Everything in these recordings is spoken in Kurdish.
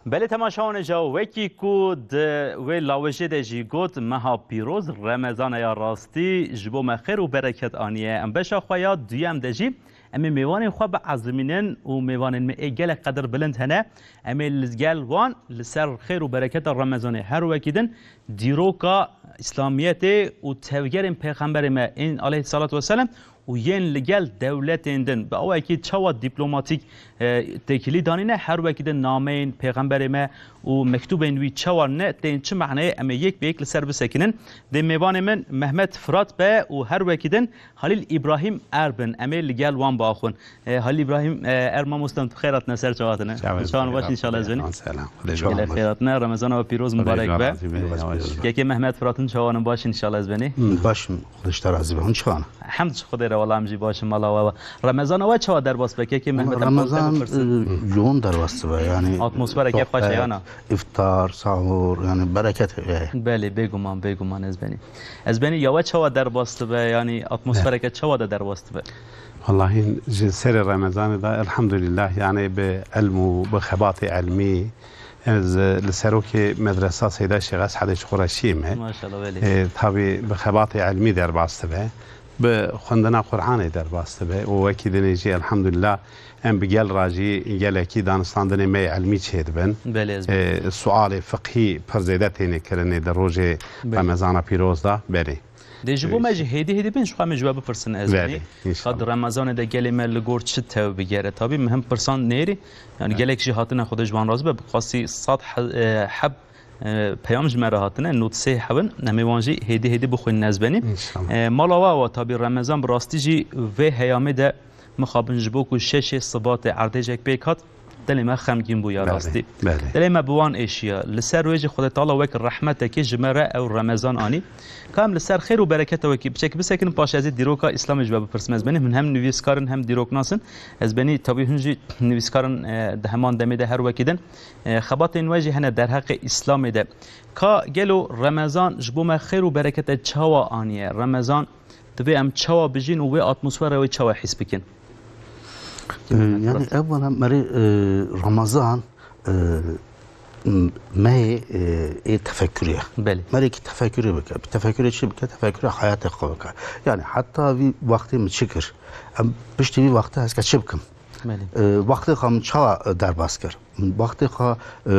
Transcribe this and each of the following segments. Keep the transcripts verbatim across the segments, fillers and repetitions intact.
Belê temaşevanê, ja wekî ku di wê lawêjê de jî got, meha pîroz Remezan e ya rastî ji bo me xêr û bereket aniye. Em beşa xwe ya duyem de jî em ê mêvanên xwe biezimînin û mêvanên me ê gelek qedirbilind hene. Em ê li gel wan li ser xêr û bereketa Remezanê her wekî din dîroka Îslamiyetê û tevgerên pêxemberê me ên aleyhissalatu vesselam û yên li gel dewletên din bi awayekî çawa dîplomatîk, e, têkilî danîne, her wekî din nameyên pêxemberê me û mektûbên wî çawa ne tên çi maneyê, em ê yek bi yek li ser bisekinin. Dê mêvanê min Mehmet Firat be û her wekî din Halîl Îbrahîm Er bin. Em ê li gel wan biaxwin. E, Halîl Îbrahîm, e, Er, mamoste, tu xêr hatine ser, çawa hatine? Çawa, çawan baş, înşallah ez benî. Selam. Gelek xêr hatine. Remezana we pîroz, mubarek be. Kekê Mehmet Firat, hûn çawan in, baş in, înşallah ez benî. Hı, baş im, Xwedê ji te razî be. Hûn çawan in? Hemd ji Xwedê re, wela em jî baş in, mala we. Remezana we çawa derbas be, kekê Mehmet? Em, Remezan, bipirsin, e, yoğun derbas dibe, yanî atmosfereke xweş e, sohbet, yana? Îftar, sahur, yanî bereket heye. Belê, bêguman, bêguman ez benî. Ez benî, ya we çawa derbas dibe, yanî atmosfereke çawa de derbas dibe? Wallahî ji serê Remezanê de elhamdulillah, yanî bi ilm û bi xebatê ilmî, ez, e, li serokê medresa Seyda Şêx Es'edê ji Qureşiyê me. Maşallah, belê. E, tabî bi xebatê ilmî derbas dibe, bi xwendina Qur'anê derbas dibe û wekî dinê jî elhamdulillah em bi gel re jî gelekî danistandinê me yê ilmî çêdibin. Belê, ez, e, sualê fiqhî pir zêde têne kirinê di rojê, belê, Remezana pîroz de. Belê. Dê ji bo me jî hêdî hêdî bin, ji xwe em ê ji we bipirsin ez benî. Belê, înşallah. Ka di Remezanê de gelê me li gor çi tew bigere? Tabî min him pirsan nêrî, yanî, evet, gelek jî hatine, Xwedê ji wan razî be, bi qasî sed he-, e, heb, e, peyam ji me re hatine, nod sê heb in, em ê wan jî hêdî hêdî bixwînin ez benî. Înşallah. E, mala we wa, tabî Remezan bi rastî jî vê heyamê de mixabin ji bo ku şeşê Sibatê erdhêjek pêk hat, dilê me xemgîn bû ya rastî. Belê, belê. Dilê me bi wan êşiya. Li ser wê jî Xwedê Teala wek rehmetekê ji me re ew Remezan anî. Ka em li ser xêr û bereketa wekî piçekî bisekinin, paşê ez ê dîroka Îslamê ji we bipirsim. Ez benî, hûn hem nivîskar in hem dîroknas in. Ez benî, tabî hûn jî nivîskar in, e, di heman demê de her wekî din. E, xebatên we jî hene derheqê Îslamê de. Ka gelo Remezan ji bo me xêr û berekete çawa aniye? Remezan divê em çawa bijîn û wê atmosfera wê çawa hîs bikin? E, yanî, evvela merî, e, Ramazan, e, m-, mehê, e, ê tefekkürê ye. Belê. Merî ki tefekkürê bike. Bi tefekkürê çi bike? Tefekkürê hayatê xwe bike. Yanî heta vî wextê min çi kir? Em piştî vî wextê hezke çi bikim? Belê. E, wextê xwe min çawa, e, derbas kir? Min wextê xwe, e,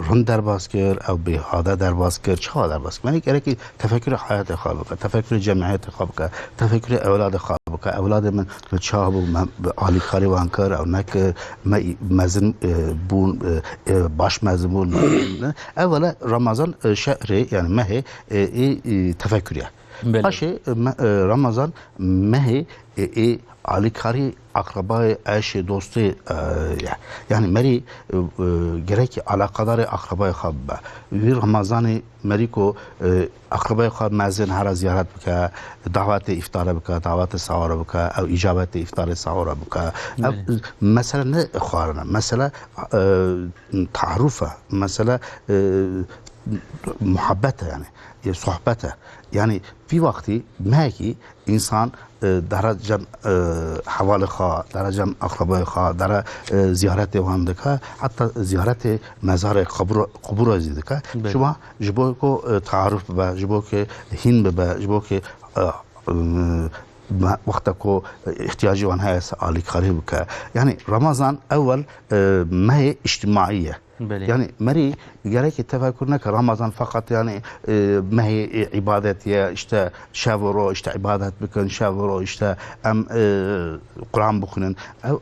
rind derbas kir, ew bêhade derbas kir, çawa derbas kir? Yanî gerekî tefekkürê hayatê xwe bike, tefekkürê cemiyetê xwe bike, tefekkürê ewladê xwe bike. Ewladê min li çawa bû, me bi alîkarî wan kir, ew nekir, me mezin, e, bûn, e, e, baş mezin bûn. Evvela Ramazan, e, şehrê, yanî mehê, e, ê, e, tefekkürê ye. Belê. Paşê, e, me, e, Ramazan mehê, e, ê alîkarî akrabayê, eşê, dostê, e, ye. Yanî merî, e, e, gerekî alaqadarê akrabayê xwe bibe. Vî Remezanê merî ku, e, akrabayê xwe mezin here ziyaret bike, dawetê îftarê bike, dawetê sahurê bike, ew îcabetê îftarê sahurê bike. Ev, belê, mesele ne xwarin e. Mesele, e, taaruf e. Mesele, e, muhabbet e yanî. E, sohbet e. Yanî vî wextî mehekî însan, e, dere cem, e, hevalê xwe, dere cem akrabayê xwe, dere, e, ziyaretê wan dike, heta ziyaretê mezarê qebûra, qubûra zî dike. Belê. Çima? Ji bo ku, e, taaruf bibe, ji bo ku hîn bibe, ji bo ku, e, e, me-, wexta ku, e, îhtiyacê wan heye se alîkarî bike. Yanî Ramazan ewel, e, mehê îctimaî ye. Belê. Yanî merî gerekî tefekkür neke Ramazan feqet yanî, e, mehê, e, îbadet ye, işte şev û roj, işte îbadet bikin, şev û roj, işte em, e, Quran bixwînin. Ew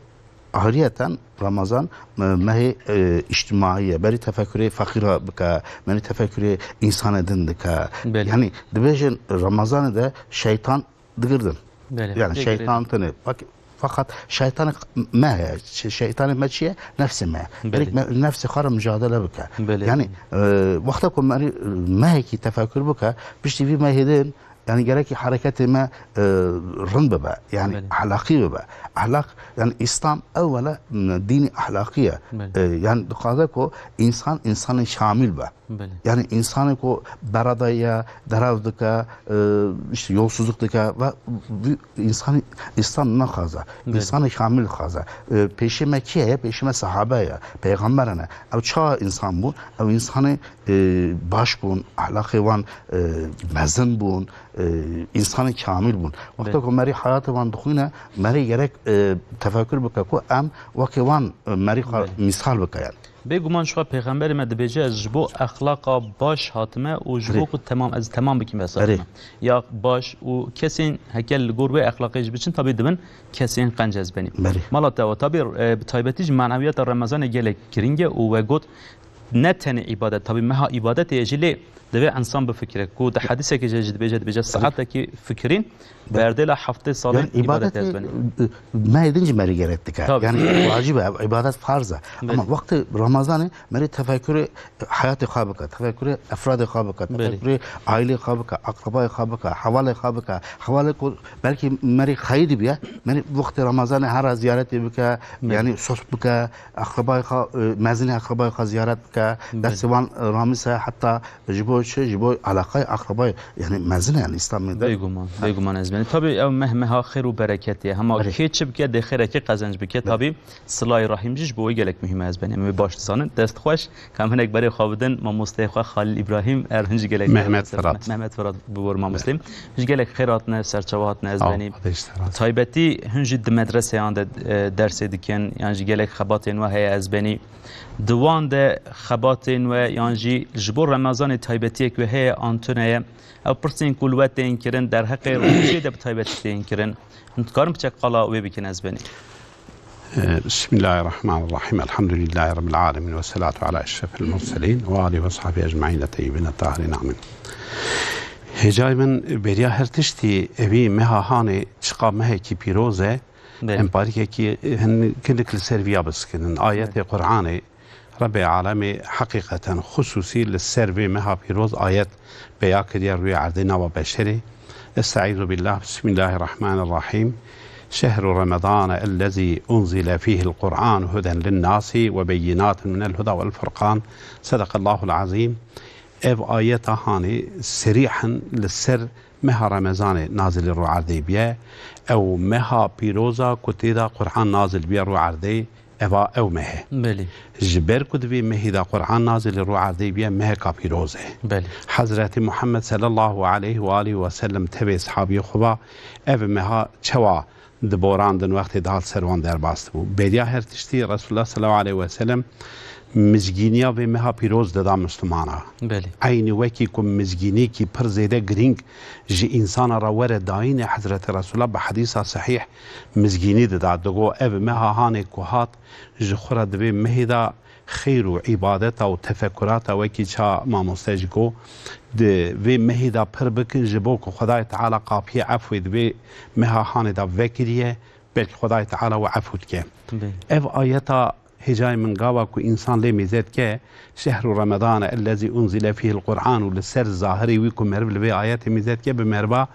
ayrıyeten Ramazan, e, mehê, e, îctimaî ye. Berî tefekkürê feqîra bike, berî tefekkürê însanê din dike. Belê. Yanî dibêjin Ramazanê de şeytan digirdin. Belê. Yanî şeytan tune. Bak, fakat şeytanê me heye. Şe-, şeytanê me çi ye? Nefsê me ye. Belê. Gerek me nefsê xwe re mücadele bike. Belê. Yanî, e, wexta ku me, mehekî tefekkür bike, piştî vî mehê din, Yani gerekî hereketê me, e, rind bibe. Yani Belê. Ehlaqî bibe. Ehlaq, yani Îslam ewwela, m, dînî ehlaqî ye. Belê. E, yani dixwaze ku însan, însanê şamil be. Belê. Yani insanê ku berada ye, derew dike, e, işte yolsuzluk dike ve vî însanî Îslam naxwaze. Belê. Însanê kamil dixwaze. E, pêşê me kî ye? Pêşê me sahabe ye, peyxamber ne. Ew çawa însan bûn? Ew însanê, e, baş bûn, ehlaqê wan, e, mezin bûn, e, însanê kamil bûn. Wexta Belê. Ku merî heyatê wan dixwîne, merî gerek, e, tefekur bike ku em wekî wan, e, merî xwe Belê. Mîsal bike yani. Bêguman ji xwe pêxemberê me dibêje, ez ji bo exlaqa baş hatime û ji bo Erê. Ku temam, ez temam bikim vesa Erê. Hatime. Ya baş û kesên heke li gor wê exlaqê jî biçin, tabî dibin kesên qenc ez benî. Berê. Mala te wa, tabî, e, bi taybetî jî manewiyata Remezanê gelek giring e û we got, ne tenê îbadet, tabî meha îbadetê ye jî lê Divê insan bifikire ku di hedîsekê jî dibêje, dibêje saetekî fikirîn, bi erdêla heftê salên Yani îbadetê îbadetê, ez benî. E, me din jî merî gerek dike. Tabii. Yani wacib e, îbadet farz e. Belê. Ama wextê Ramazanê merî tefekurê heyatê xwe bike, tefekurê efradê xwe bike, Belê. Tefekurê ailê xwe bike, akrabayê xwe bike, hevalê xwe bike. Hevalê ku belkî merî xeyî dibiye, merî wextê Ramazanê hera ziyaretê bike, Belê. Yani sulh bike, akrabayê xwe, e, mezinê akrabayê xwe ziyaret bike, Belê. Destê wan, e, ramise heta Ji bo çi? Ji bo eleqayê, akrabayê, yani mezin e, yani Îslamê de. Bêguman, Ha. Bêguman ez benî. Tabî ew meh meha xêr û bereketê ye. Hema Erê. Kê çi bike, dê xêrekê qezenc bike. Be. Tabî silayê rahîm jî ji bo wê gelek muhîm e ez benî. Em ê baş dizanin. Dest xweş, ka em hinek berê xwe bidin, mamosteyê xwe Xalîl Îbrahîm, er hin jî gelek Mehmet xêr Firat. Meh-, Mehmet Firat bibor mamosteyê. Be. Hin jî gelek xêr hatine, serçava hatine ez Sağ ol, benî. Xwedê ji te razî. Taybetî hin jî di medreseyê de, e, dersê dikin, yan jî gelek xebatên we heye ez benî. Di wan de xebatên we yan jî ji bo Remezanê taybetiyek we heye an tune ye? Ew pirsên ku li we tên kirin, derheqê rojê de bi taybetî tên kirin. Hûn dikarin piçek qala wê bikin ez benî. Bismillahirrahmanirrahim. Elhamdülillahi Rabbil alemin ve salatu ala eşrefil murselin ve alihi ve sahbihi ecmaîn teyyibin tahirin amin. Hêcayê min beriya her tiştî evî meha hanê çiqa mehekî pîroz e, Belê. Em parîkekî hin kinik li ser viya biskinin. Ayetê Qur'anê Rebê Alemê heqîqeten xusûsî li ser vê meha pîroz ayet peya kiriye rûyê erdê nava beşerê. Estaizu billah, bismillahirrahmanirrahim. Şehru Ramadane ellezî unzile fîhil Qur'an huden linnasî ve beyinatin minel huda vel furqan. Sedaqallahul azîm. Ev ayeta hanê serîhen li ser meha Remezanê nazilî rû erdê biye. Ew meha pîroza ku tê de Qur'an nazil biye rû erdê, eva ew meh e. Belê. Ji ber ku di vê mehî de Qur'an nazilî rû erdê biye, meheka pîroz e. Belê. Hezretî Muhammed sallallahu aleyhi ve alihi ve sellem tevê sahabiyê xwe va, ev meha çawa diborandin wextê dihat ser wan derbas dibû. Beriya her tiştî Resulullah sallallahu aleyhi ve sellem mizgîniya vê meha pîroz dida Mislimana. Belê. Eynî wekî ku mizgînîkî pir zêde girîng ji însana re were dayînê Hezretî Resulullah bi hedîsa sehîh mizgînî dida. Digo ev meha hanê ku hat ji xwe re di vê mehê de xêr û îbadeta û tefekurata wekî ça mamoste jî got, di vê mehî de pir bikin, ji bo ku Xwedayê Teala qapiyê efwê di vê meha hanê de vekiriye, belkî Xwedayê Teala we efû dike. Bê. Ev ayeta hêcayê min gava ku însan lê mêze dike, şehru Remedane ellezî unzile fîhil Qur'an û li ser zahirê wî ku meriv li vê ayetê mêze dike, bi meriva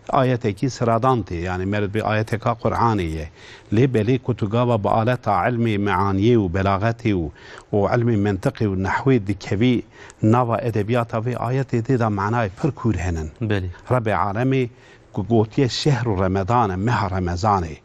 ayetekî siradan tê. Yanî meriv vê ayeteka Qur'anê ye. Lê belê ku tu gava bi aleta ilmê meaniyê û belaxetê û, û ilmê mentiqê û nehwê dikevî nava edebiyata vê ayetê, tê de manayê pir kûr henin. Belê. Rebê alemê ku gotiye şehru Remedane, meha Remezanê.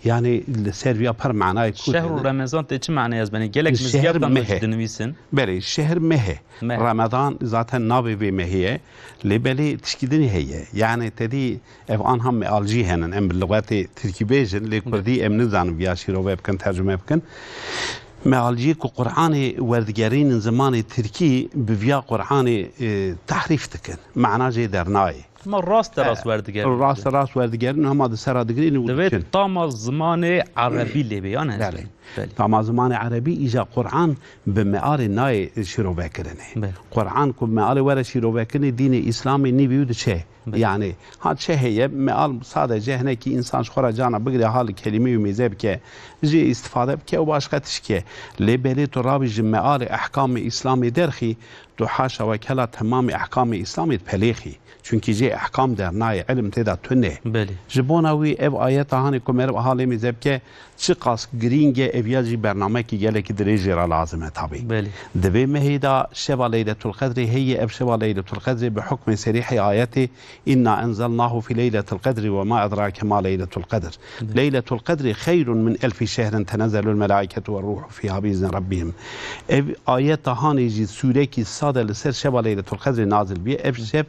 Yanî li ser viya pir manayê kûr Şehru henin. Remezan tê çi manayê ez benê? Gelek Şehr mizgiyatan meh e. Dinivîsin. Belê, şehr meh e. Meh. Remedan zaten navê vê mehê ye. Lê belê tişkî dinê heye. Yanî te dî ev anha mealcî henin. Em bi lixwetê tirkî bêjin, lê Belê. Kurdî em nizanin viya şîrove bikin, tercume bikin. Mealcî ku Qur'anê werdigerînin zimanê tirkî, bi viya Qur'anê, e, tehrîf dikin. Mana jê dernayê. Ma raste rast E, werdigerin. Raste rast werdigerin, hema di sera digirin û Divê dikin. Tama zimanê erebî lê bê, yan ez Belê. Belê. Tama zimanê erebî, îja Qur'an bi mealê nayê şîrovekirinê. Belê. Qur'an ku mealê were şîrovekirinê dînê Îslamê nîvî û diçe. Belê. Yanî, ha çi heye, meal sadece hinekî însan ji xwe re cana bigire, ha li kelîmê û mêze bike, jê îstifade bike û başqa tişkê. Lê belê tu rabî ji mealê ehkamê Îslamê derxî, tu haşa wekela temamê ehkamê Îslamê dipelêxî. Çunkî jê ehkam dernayê, ilim tê de tune. Belê. Ji bona wî ev ayeta hanê ku meriv aha lê mêze bike, çiqas girîng e, ev ya jî bernamekî gelekî dirêj jê re lazim e tabî. Belê. Di vê mehê de şeva Leyletul Qedrê heye, ev şeva Leyletul Qedrê bi hukmê serîhê ayetê "Inna enzelnahu fi leyletil qedri ve ma edrake ma leyletul qedr. Belê. Leyletul qedri xeyrun min elfi şehrin tenezzelul melaiketu ve ruhu fiha bi izni rabbihim." Ev ayeta hanê jî sûrekî sade li ser şeva Leyletul Qedrê nazil bûye. Ev şev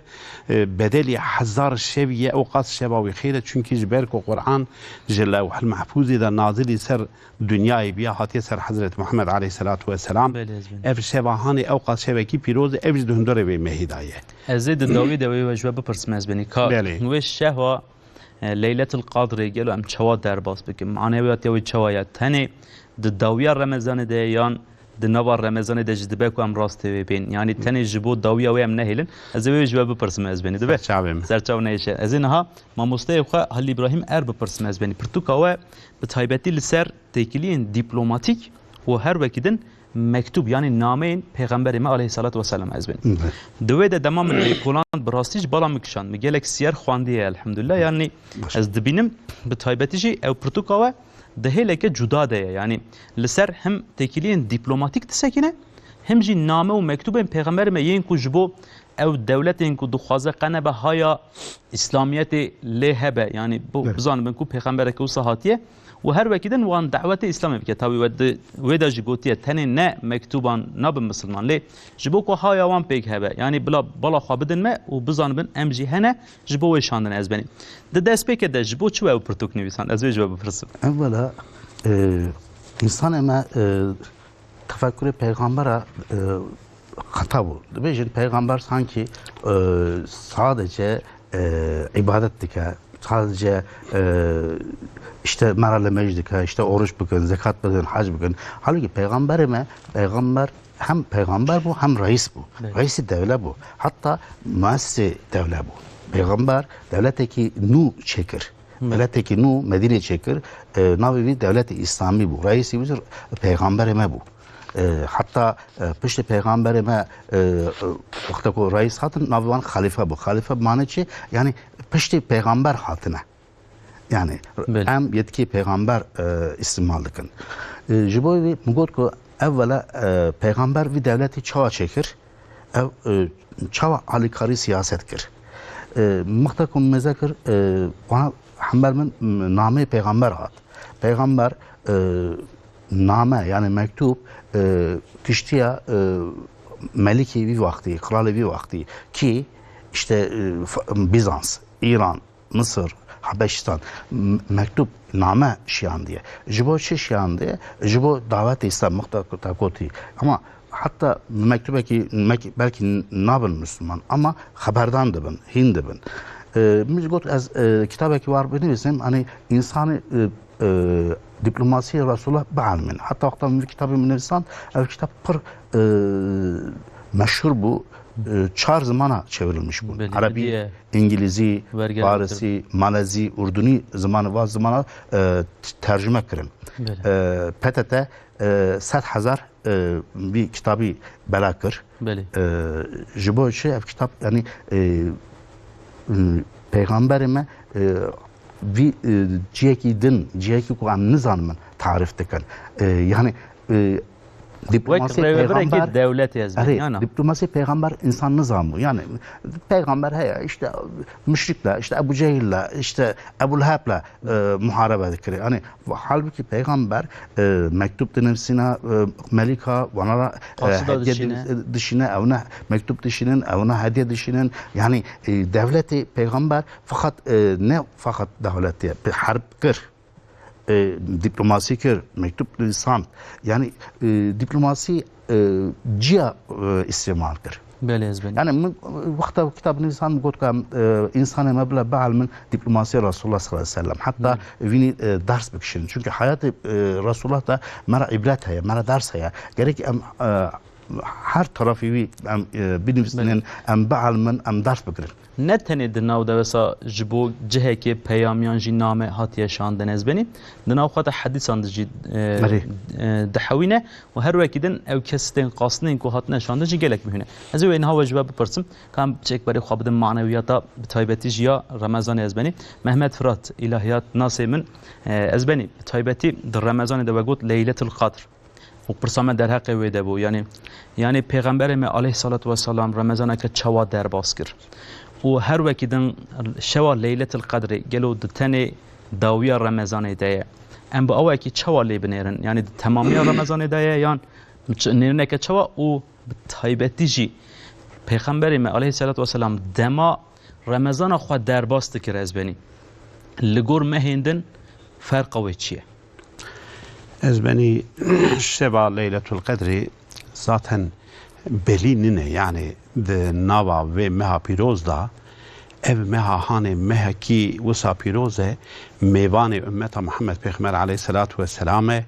e, bedelî hezar şevî ye, ew qas şeva wî xêr e, çunkî ji ber ku Quran ji Lewhil Mehfûzê de nazilî ser dinyayê bûye, hatiye ser Hezret Muhammed aleyhisselatu vesselam. Belê, ez bînim. Ev şeva hanê ew qas şevekî pîroz e, ev jî di hundirê vê mehî de ye. Ez ê di dawî de wê ji we bipirsim, ez benî. Ka Belê. Wê şeva, e, Leyletil Qadrê gelo em çawa derbas bikin? Maneya wê ya wê çawa ye? Tenê di dawiya Remezanê de ye yan di nava Remezanê de jî dibe ku em rastê wê bên? Yanî tenê ji bo dawiya wê em nehêlin? Ez ê wê ji we bipirsim, ez benî. Dibe? Serçavê min. Serçav neyşe. Ez ê niha mamosteyê xwe Halil Îbrahîm Er bipirsim, ez benî. Pirtûka we bi taybetî li ser têkiliyên dîplomatîk û her wekî din mektûb, yanî nameyên Pêxemberê me aleyhisselatu vesselam, ez benî. Evet. Di wê de dema min lêkoland bi rastî ji bala min kişand. Min gelek siyer xwendiye elhamdulillah. Yanî Baş. ez dibînim bi taybetî jî ew pirtûka we di hêleke cuda de ye. Yanî li ser him têkiliyên dîplomatîk disekine, him jî name û mektûbên pêxemberê me yên ku ji bo ew dewletên ku dixwaze qe nebe haya Îslamiyetê lê hebe, yanî bo Evet. bizanibin ku pêxembereke wisa hatiye û her wekî din wan dawetê Îslamê bike. Tabî we di, wê de jî gotiye tenê ne mektûban nabin misilman, lê ji bo ku haya wan pêk hebe, yanî bila bala xwe bidin me û bizanibin em jî hene, ji bo wê şandine ez benî. Di destpêkê de ji bo çi we ew pirtûk nivîsand? Ez wê ji we bipirsim. Evvela, e, însanê me, e, tefekurê pêxembera, e, xeta bû. Dibêjin pêxember sankî, e, sadece, e, îbadet dike, sadece, e, işte mera limêj dike, işte oruç bikin, zekat bidin, hac bikin. Halbuki pêxemberê me, pêxember hem pêxember bû, hem reis bû. Evet. Reisî dewle bû. Hatta muessisê dewle bû. Pêxember dewletekî nû çêkir. Hı. Dewletekî nû Medînê çêkir. E, navê wî dewletê Îslamî bû. Reisî wî jî pêxemberê me bû. E, hatta, e, piştî pêxemberê me, e, e, wexta ku reis hatin, navê wan xalîfe bû. Xalîfe mane çi? Yanî piştî pêxember hatine. Yani Belê. em yetkî pêxember, e, îstîmal dikin. E, ji bo vî min got ku evvela, e, pêxember vî dewletî çawa çêkir? Ev, e, çawa alîkarî siyaset kir? E, mixta ku meze kir, e, wana hember min, m-, nameyê pêxember hat. Pêxember, e, name, yani mektûb, e, kiştiya, e, melikê vî wextî, kralê vî wextî ki işte, e, F-, Bizans, Îran, Misir, Habeşistan, m-, mektûb, name şiyandiye. Ji bo çi şiyandiye? Ji bo dawetê Îslam, mixta ku te gotî. Ama hatta mektûbekî, mek-, belkî nabin Müslüman ama xeberdan dibin, hîn dibin. E, min jî got ez, e, kitabekî war binivîsim, hani însanê, e, e, dîplomasiyê Resulullah bielmin. Hatta wexta min vî kitabê min nivîsand, ev kitap pir, e, meşhur bû. E, çar zimana çevirilmiş bû. Belê, Erebî, hediye. Îngilîzî, Werger Farisî, Malezî, Urdunî zimanê va zimana, e, t-, tercüme kirin. Belê. E, P T T, e, sed hezar, e, vî kitabî bela kir. Belê. E, ji bo çi ev kitap, yani, e, m, pêxemberê me, e, vî, e, ciyekî din, ciyekî ku em nizanin tarîf dikin. E, yani, e, Wek dîplomasî rêvebirekî pêxember, dewletê ez erê, bêjim, yana. Dîplomasî pêxember însan nizanbû. Yani pêxember heye, işte müşrikle, işte Ebu Cehil'le, işte Ebu Leheb'le, e, muharebe dikire. Yani halbuki pêxember, e, mektûb dinivîsîne, e, melika, wana ra, e, Qasida hediye dişîne. din-, dişîne, ewne mektûb dişînin, ewne hediye dişînin. Yani, e, dewletê pêxember feqet, e, ne feqet dewletê, bi herb kir. E, dîplomasî kir, mektûb nivîsand. Yani, e, dîplomasî, e, ciya, e, îstîmal kir. Belê, ez bêjim. Yani min, e, wexta kitab nivîsand min got ku em, e, însanê me bila bielmin dîplomasî Resulullah sallallahu aleyhi ve sellem. Hatta Hı. vînî, e, ders bikişin. Çünkü hayatê, e, Resulullah da me re îbret heye, me re ders heye. Gerek em, e, her tarafê wî em, e, binivîsînin, Belê. em bielmin, em ders bigirin. Ne tenê di nav de wesa ji bo cihekê peyamiyan jî name hatiye şandin ez benî. Di nav xwe de hedîsan de jî, e, Erê. e, dihewîne û her wekî din ew kes tên qasnên ku hatine şandin jî gelek muhîm e. Ez ê wê niha we ji we bipirsim, ka em piçek berê xwe bidin manewiyata bi taybetî jî ya Remezanê ez benî. Mehmet Firat, îlahiyat nasê min, e, ez benî bi taybetî di Remezanê de we got Leyletul Qadr. Û pirsa me derheqê wê de bû. Yanî, yanî Pêxemberê me aleyhissalatu vesselam Remezaneke çawa derbas kir? Û her wekî din şewa Leyletil Qedrê gelo di tenê dawiya Remezanê de ye? Em bi awekî çawa lê binêrin? Yanî di temamiya Remezanê de ye yan çi-, nêrineke çawa û bi taybetî jî Pêxemberê me aleyhissalatu vesselam dema Remezana xwe derbas dikir ez benî. Li gor mehên din ferqa wê çi ye? Ez benî şeva Leyletul Qedrê zaten belî nîne, yanî di nava vê meha pîroz de, ev meha hanê mehekî wisa pîroz e, mêvanê ummeta Muhammed Pêxember aleyhisselatu vesselam e,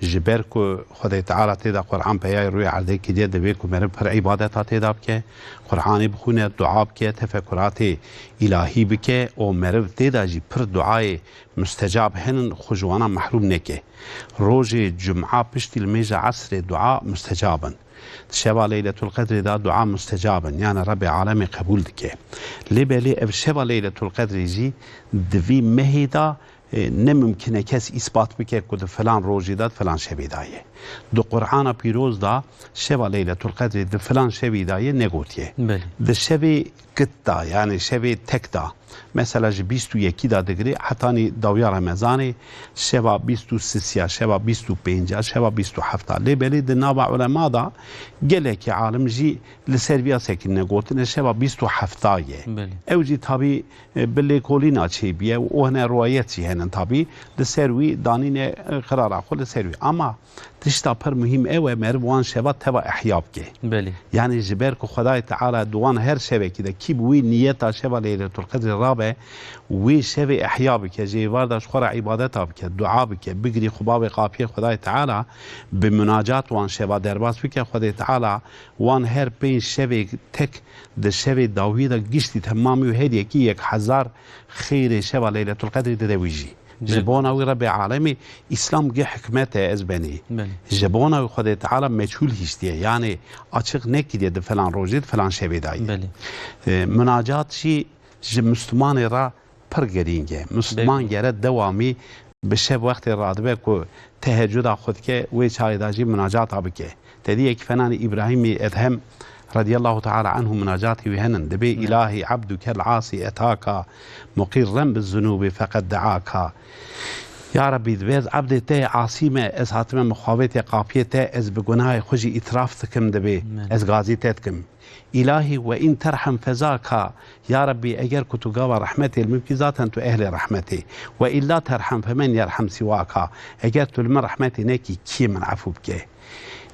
ji ber ku Xwedê Teala tê de Qur'an peyayê rûyê erdê kiriye, divê ku meriv pir îbadeta tê de bike, Qur'anê bixwîne, dua bike, tefekuratê îlahî bike û meriv tê de jî pir duayê mustecab henin, xwe ji wana mehrûm neke. Rojê cuma piştî li mêja esrê dua mustecab in. Di şeva Leyletul Qedrê de dua mustecab in, yani Rebbê alemê qebûl dike. Lê belê ev şeva Leyletul Qedrê jî di vî mehê de, e, ne mimkin e kes îspat bike ku di filan rojê de, di filan şevê de ye. Di Qur'ana Pîroz de şeva Leyletul Qedrê di filan şevî de ye negotiye. Belê. Di şevê kit de, yani şevê tek de, mesela ji bîst û yekî de digirê hetanî dawiya Remezanê, şeva bîst û sisiya, şeva bîst û pênca, şeva bîst û hefta. Lê belê di nava ulema de gelekî alim jî li ser vî asekî negotine şeva bîst û hefta ye. Belê. Ew jî tabî, e, bi lêkolîna çêbûye û hene riwayet jî henin tabî li ser wî danîne, e, qirara xwe li ser wî. Ama tişta pir muhîm ew e, meriv wan şeva teva ihya bike. Belê. Yanî ji ber ku Xwedayê Teala di wan her şevekî de kî bi wî niyeta şeva Leyletul Qedrê rabe, wê şevê ihya bike, ji êvar de ji xwe re îbadeta bike, dua bike, bigirî xwe bavê qapiyê Xwedayê Teala, bi munacat wan şeva derbas bike, Xwedê Teala wan her pênc şevê tek di şevê dawiyê de giştî temamî û her yekî yek hezar xeyrê şeva Leyletul Qedrê dide wî jî. Ji Belê. bona wî Rebbê alemê Îslam gi hikmet e ez benî. Belê. Ji bona wî Xwedê Teala meçhûl hiştiye. Yanî açiq nekiriye di filan rojê, di filan şevê de ye. Belê. E, munacat jî ji Muslimanê re pir girîng e. Musliman Belê. gere dewamî bi şev wextê radibe ku tehecuda xwe dike, wê çaxê de jî munacata bike. Te dî yek fenanî Îbrahîmî Edhem radiyallahu teala anhu munacatî wî henin. Dibê Ne. Îlahî ebdukel asî etaka muqîrren bi zunûbî feqed deaka. Ya Rebbî, dibê ez ebdê te asî me, ez hatime mixabetê qapiyê te, ez bi gunahê xwe jî îtiraf dikim dibê, Ne. ez gazî te dikim. Îlahî we in terhem fezaka, ya Rebbî, eger ku tu gava rehmetê li min bikî, zaten tu ehlê rehmetê. We illa terhem femen yerhem siwaka, eger tu li min rehmetê nekî, kî min efû bike?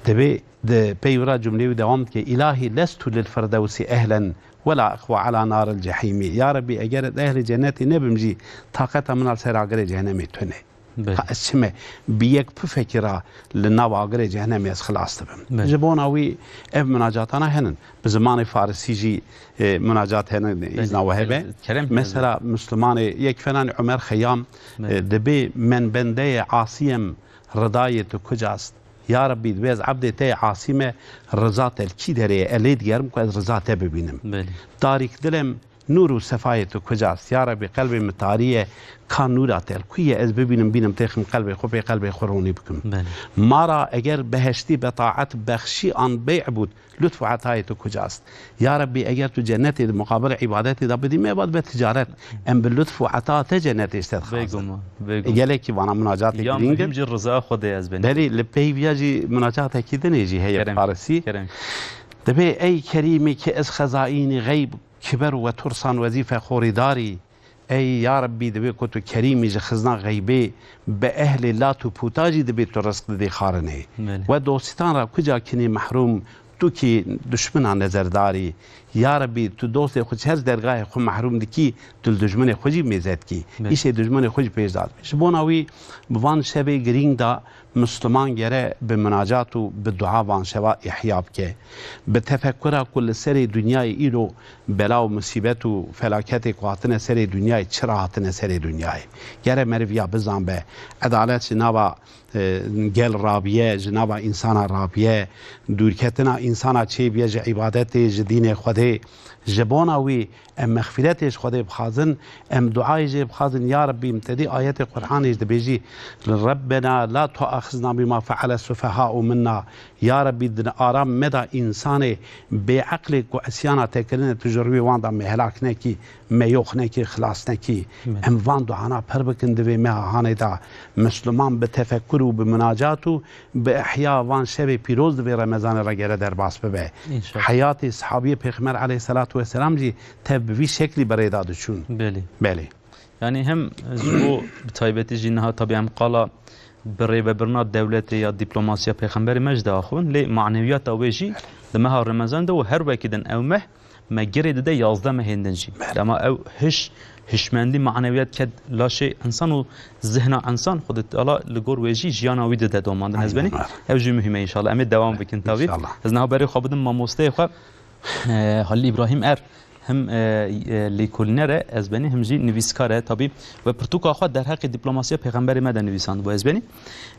Dibê di pey wira cumleyê wî dewam dike, Îlahî lestu lil firdewsî ehlen wela iqwa ala naril cehîmî. Ya Rebbî, eger ez ehlê cennetê nebim jî, taqeta min a li ser agirê cehennemê tune. Belê. Ka ez çime bi yek pufekî re li nav agirê cehennemê ez xilas dibim. Belê. Ji bona wî ev munacatana henin. Bi zimanê farisî jî, e, munacat henin, Belê. îzna we hebe. Kerem, kerem. Mesela Muslimanê yek fenanî Ömer Xeyam, Belê. e, dibê men bendeyê asiyem, ridayê tu kucast? Ya Rebbî, dibê ez ebdê te yê asî me, riza te li kî derê ye? Ez lê digerim ku ez riza te bibînim. Belê. Tarîk dilem, nûr û sefayê tu kucast? Ya Rebbî, qelbê min tarî ye, ka nûra te li ku ye? Ez bibînim, bînim têxim qelbê xwe, pê qelbê xwe ronî bikim. Belê. Mara eger beheştî be taet bexşî an bey'bût, lutf û etayê tu kucast? Ya Rebbî, eger tu cennetê di muqabil îbadetê de bidî me, eva dibe ticaret. Em bi lutf û eta te cennetê ji te dixwazin. Bêguman, bêguman. Gelekî vana munacatê Ya girîng in. muhîm jî riza Xwedê ez benî. Belê, li pey viya jî munacatekî dinê jî heye Kerem, farisî. kerem. Dibê ey kerîmî ki ez xezaînî xeyb kiber we tursan wezîfe xorîdarî. Ey ya Rebbî, divê ku tu kerîmî ji xizna xeybê bi ehlê lat û pûta jî dibê tu rizq didî xarinê. Belê. We dostîtan ra kuca kinî mehrûm, tu kî duşmina nezerdarî. Ya Rebbî, tu dostê xwe ji her dergahê xwe mehrûm dikî, tu li dujminê xwe jî mêze dikî. Belê. Îşê dujminê xwe jî pêş dadibî. Ji bona wî bi van şevê girîng de Misliman gere bi minacat û bi dua van şeva îhya bike. Bi tefekkura ku li serê dinyayê îro bela û misîbet û felaketê ku hatine serê dinyayê çira hatine serê dinyayê. Gere meriv ya bizanbe. Edalet ji nava, e, gel rabiye, ji nava însana rabiye. Dûrketina însana çêbiye ji îbadetê, ji dînê Xwedê. Ji bona wî em mexfîretê ji Xwedê bixwazin, em duayê jê bixwazin, ya Rebbî, em tedî ayetê Qur'anê jî dibêjî, Rebbena la tuaxizna bima feale sufeha'u minna. Ya Rebbî, din aram meda însanê bêeqlê ku isyana te kirine, tu ji rûyê wan de me helak nekî, me yox nekî, xilas nekî. Amin. Em van duana pir bikin di vê meha hanê de. Misliman bi tefekkur û bi minacat û bi ihya van şevê pîroz di vê Remezanê re gere derbas bibe. Înşallah. Heyatê sahabiyê Pêxember aleyhisselatu vesselam jî tev bi vî şeklî bi rê de diçûn. Belê. Belê. Yanî hem ji bo bi taybetî jî niha tabî em qala bi rêvebirina dewletê ya dîplomasiya Pêxemberê me jî diaxivin, lê manewiyata wê jî di meha Remezan de û her wekî din ew meh me girê dide yazdeh mehên din jî. Belê. Dema ew hiş, hişmendî, manewiyat ket laşê insan û zihna insan, Xwedê Teala li gor wê jî jiyana wî dide domandin. Ez Aynen benî, öyle. Ew jî muhîm e înşallah. Em ê dewam bikin tabî. İnşallah. Ez niha berê xwe bidim mamosteyê xwe, e, Halil Îbrahîm Er, him, e, e, lêkolîner e, ez benî, him jî nivîskar e tabî. Ve pirtûka xwe derheqê diplomasiya Pêxemberê me de nivîsandibû, ez benî.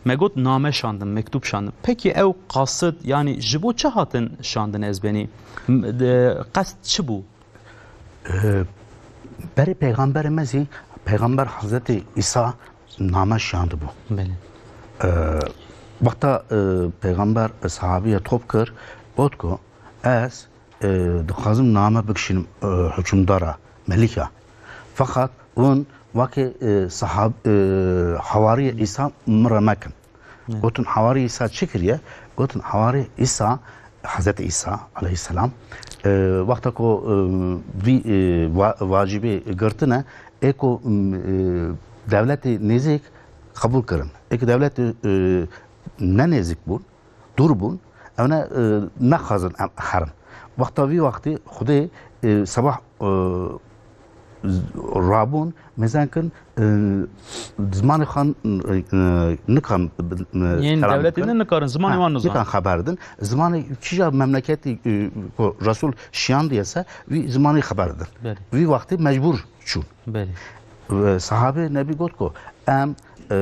Me got name şandin, mektûb şandin. Pekî ew qasid, yanî ji bo çi hatin şandin, ez benî? M-, de, qest çi bû? Ee, berê Peyxamberê me zî, Peyxamber Hazretî Îsa name şiyandibû. Belê. Ee, wexta, e, Peyxamber sahabiye top kir, got ku ez, e, dixwazim name bikişînim, e, hukimdara, melika. Feqet hûn wekî, e, sahab-, e, hawariyê Îsa min re mekin. Evet. Gotin, hawarî Îsa çi kiriye? Gotin, hawarî Îsa, Hezretî Îsa aleyhisselam, e, wexta ku, e, vî, e, va-, vacibê girtine, ê ku, m, e, dewletê nêzîk qebûl kirin. Ê ku dewletê, e, ne nêzîk bûn, dûr bûn, ew ne, e, nexwazin em herin. Wexta vî wextî Xwedê, e, sebah, e, z-, rabûn, mêzen kirin, e, zimanê xwe, e, e, nikan, e, Yên kelam dewletê bikin. Din nikarin, zimanê Ha, wan nizan. Nikan xeber din. Zimanê kîja memleketî, e, ku Resul şiyandiye se, vî zimanê xeber din. Belê. Vî wextî mecbûr çûn. Belê. Ve sahabê Nebî got ku, em, e,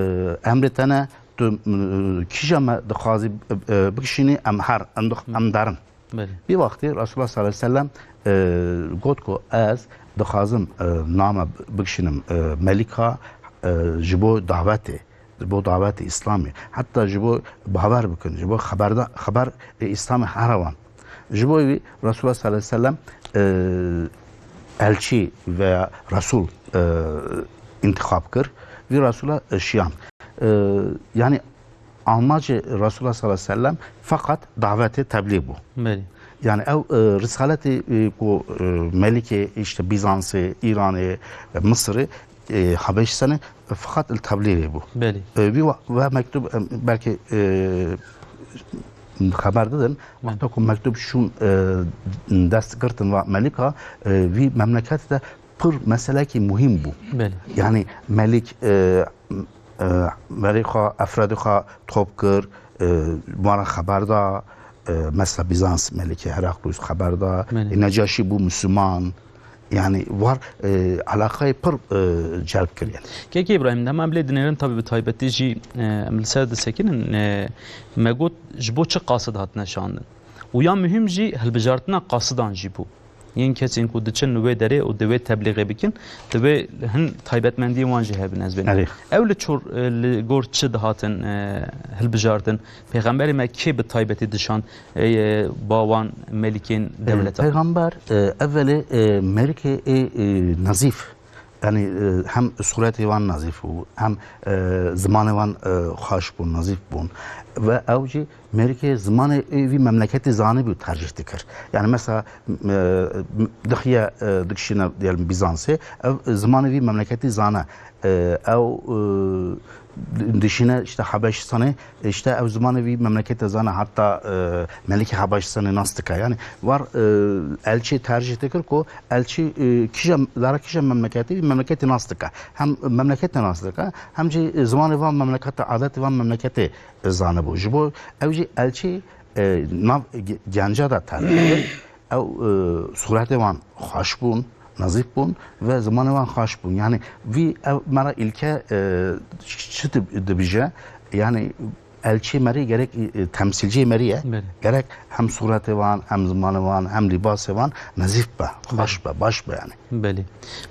emrê te ne, tu, e, kîja me dixwazî, e, e, bikişînî, em her, em dix-, em derin. Belê. Vî wextê Resulullah sallallahu aleyhi ve sellem, e, got ku ez dixwazim, e, name bikişînim, e, Melika, e, ji bo dawetê, ji bo dawetê Îslamê, heta ji bo bawer bikin, ji bo xeberda-, xeber ê Îslamê here wan. Ji bo wî Resulullah sallallahu aleyhi ve sellem, e, elçî veya Resul, e, întîxab kir. Vî Resula, e, şiyan. E, yanî Amacê Resulullah sallallahu aleyhi ve sellem feqet davetê teblî bû. Belê. Yani ew, e, risaletê, e, ku, e, Melikê, işte, Bizansê, Îranê, e, Misirê, e, Habeşistanê, e, feqet li teblîgê bû. Belê. E, vî wa-, ve mektub, e, belkî, e, xeber didin. Belê. Wexta ku mektub şûn, e, dest girtin ve Melika, e, vî memleketê de pir meselekî muhîm bû. Belê. Yani Melik, e, e, berê xwe, efradê xwe top kir, e, wan re xeber da, e, mesela Bizans Melikê Heraklius xeber da, Belê. E, Necaşî bû Müslüman. Yani war, e, alaqayê pir, e, celb kir yani. Kekê Îbrahîm, dema em lê dinêrin, tabi bi taybetî jî, e, em li ser disekinin, e, me got ji bo çi qasid hatine şandin. Û ya muhîm jî hilbijartina qasidan jî bû. Yên kesên ku diçin li wê derê û divê teblîxê bikin, divê hin taybetmendiyên wan jî hebin, ez bênim. Erê. Ew li çor, e, li gor çi dihatin, e, hilbijartin? Pêxemberê me kê bi taybetî dişand, e, e, ba wan melikên E, dewleta? Pêxember, e, evelê, e, melikê ê, e, nazîf, yani, e, hem sûretê wan nazîf bû, hem, e, zimanê wan, e, xweş bûn, nazîf bûn. Ve ew jî Merikê zimanê, e, vî memleketê zanîbû tercîh dikir. Yani mesela, e, dixiye, e, dikişîne, diyelim, Bizansê, ev, e, zimanê vî memleketî zane. E, ew, e, di-, dişîne işte Habeşistanê, işte ev zimanê vî memleketê zane, hatta, e, Melikê Habeşistanê nas dike. Yani var, e, elçî tercîh dikir ku elçî, e, kîja, zara kîja memleketê, vî memleketê nas dike. Hem memleketê nas dike, hem jî, e, zimanê van memleketê, adetê van memleketê zanibû. Ji bo ew jî elçî, e, nav ge-, genca de terbiye kir. Ew, e, sûretê wan xweş bûn, nezîf bûn ve zimanê wan xweş bûn. Yani vî ev me re îlke, e, çi dib-, dibije? Yani elçî merî gerek, e, temsîlciyê merî ye. Belê. Gerek hem sûretê wan, hem zimanê wan, hem lîbasê wan nezîf be, xweş be, baş be yani. Belê.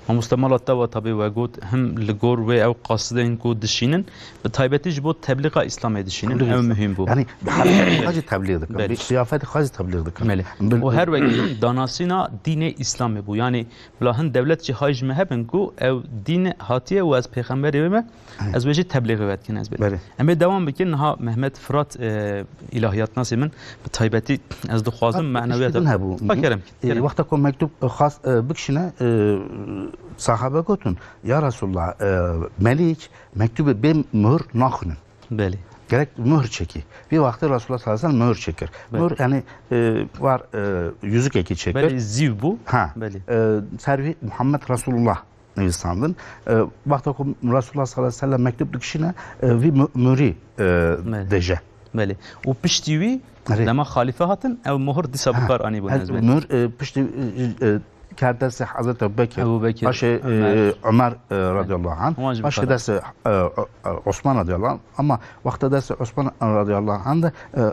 Mamoste, mala te wa tabî we got, him li gor wê ew qasidên ku dişînin, bi taybetî ji bo teblîxa Îslamê dişînin, ew muhîm bû. Yani bi her xwe jî teblîx dikin, bi qiyafetê xwe jî teblîx dikin. Belê. Û her wekî danasîna dînê Îslamê bû. Yani bila hin dewlet jî hay ji me hebin ku ew dîn hatiye û ez pêxemberê wê me, ez wê jî teblîxê we dikin ez bê. Belê. Em ê dewam bikin. Niha Mehmet Firat, e, îlahiyatnasê min, bi taybetî ez dixwazim manewiyata din hebû. Kerem, e, kerem. Wexta ku mektûb xwast, e, bikişîne, e, sahabe gotin, "Ya Resulullah, e, melîk mektûbê bê muhir naxwînin." Belê. Gerek muhir çekî. Vî wextê Resulullah sallallahu aleyhi ve sellem muhir çekir. Belê. Muhir yani, e, war, e, yüzükekî çekir. Belê, zîv bû. Ha. Belê. E, ser vî Muhammed Resulullah nivîsandin. E, wexta ku Resulullah sallallahu aleyhi ve sellem mektûb dikişîne, e, vî mu-, murî, e, dêje. Belê. Û piştî wî dema xalîfe hatin, ew mohir dîsa bi kar anîbûn ez bênim. Mur, e, piştî, e, e, ker destê Hezreti Ebu Bekir. Ebu Bekir, paşê, e, Ömer. Ömer, e, radıyallahu anh. Wan jî bi kar. Paşê destê, e, e, Osman radıyallahu anh. Ama wexta destê Osman radıyallahu anh de, e, e,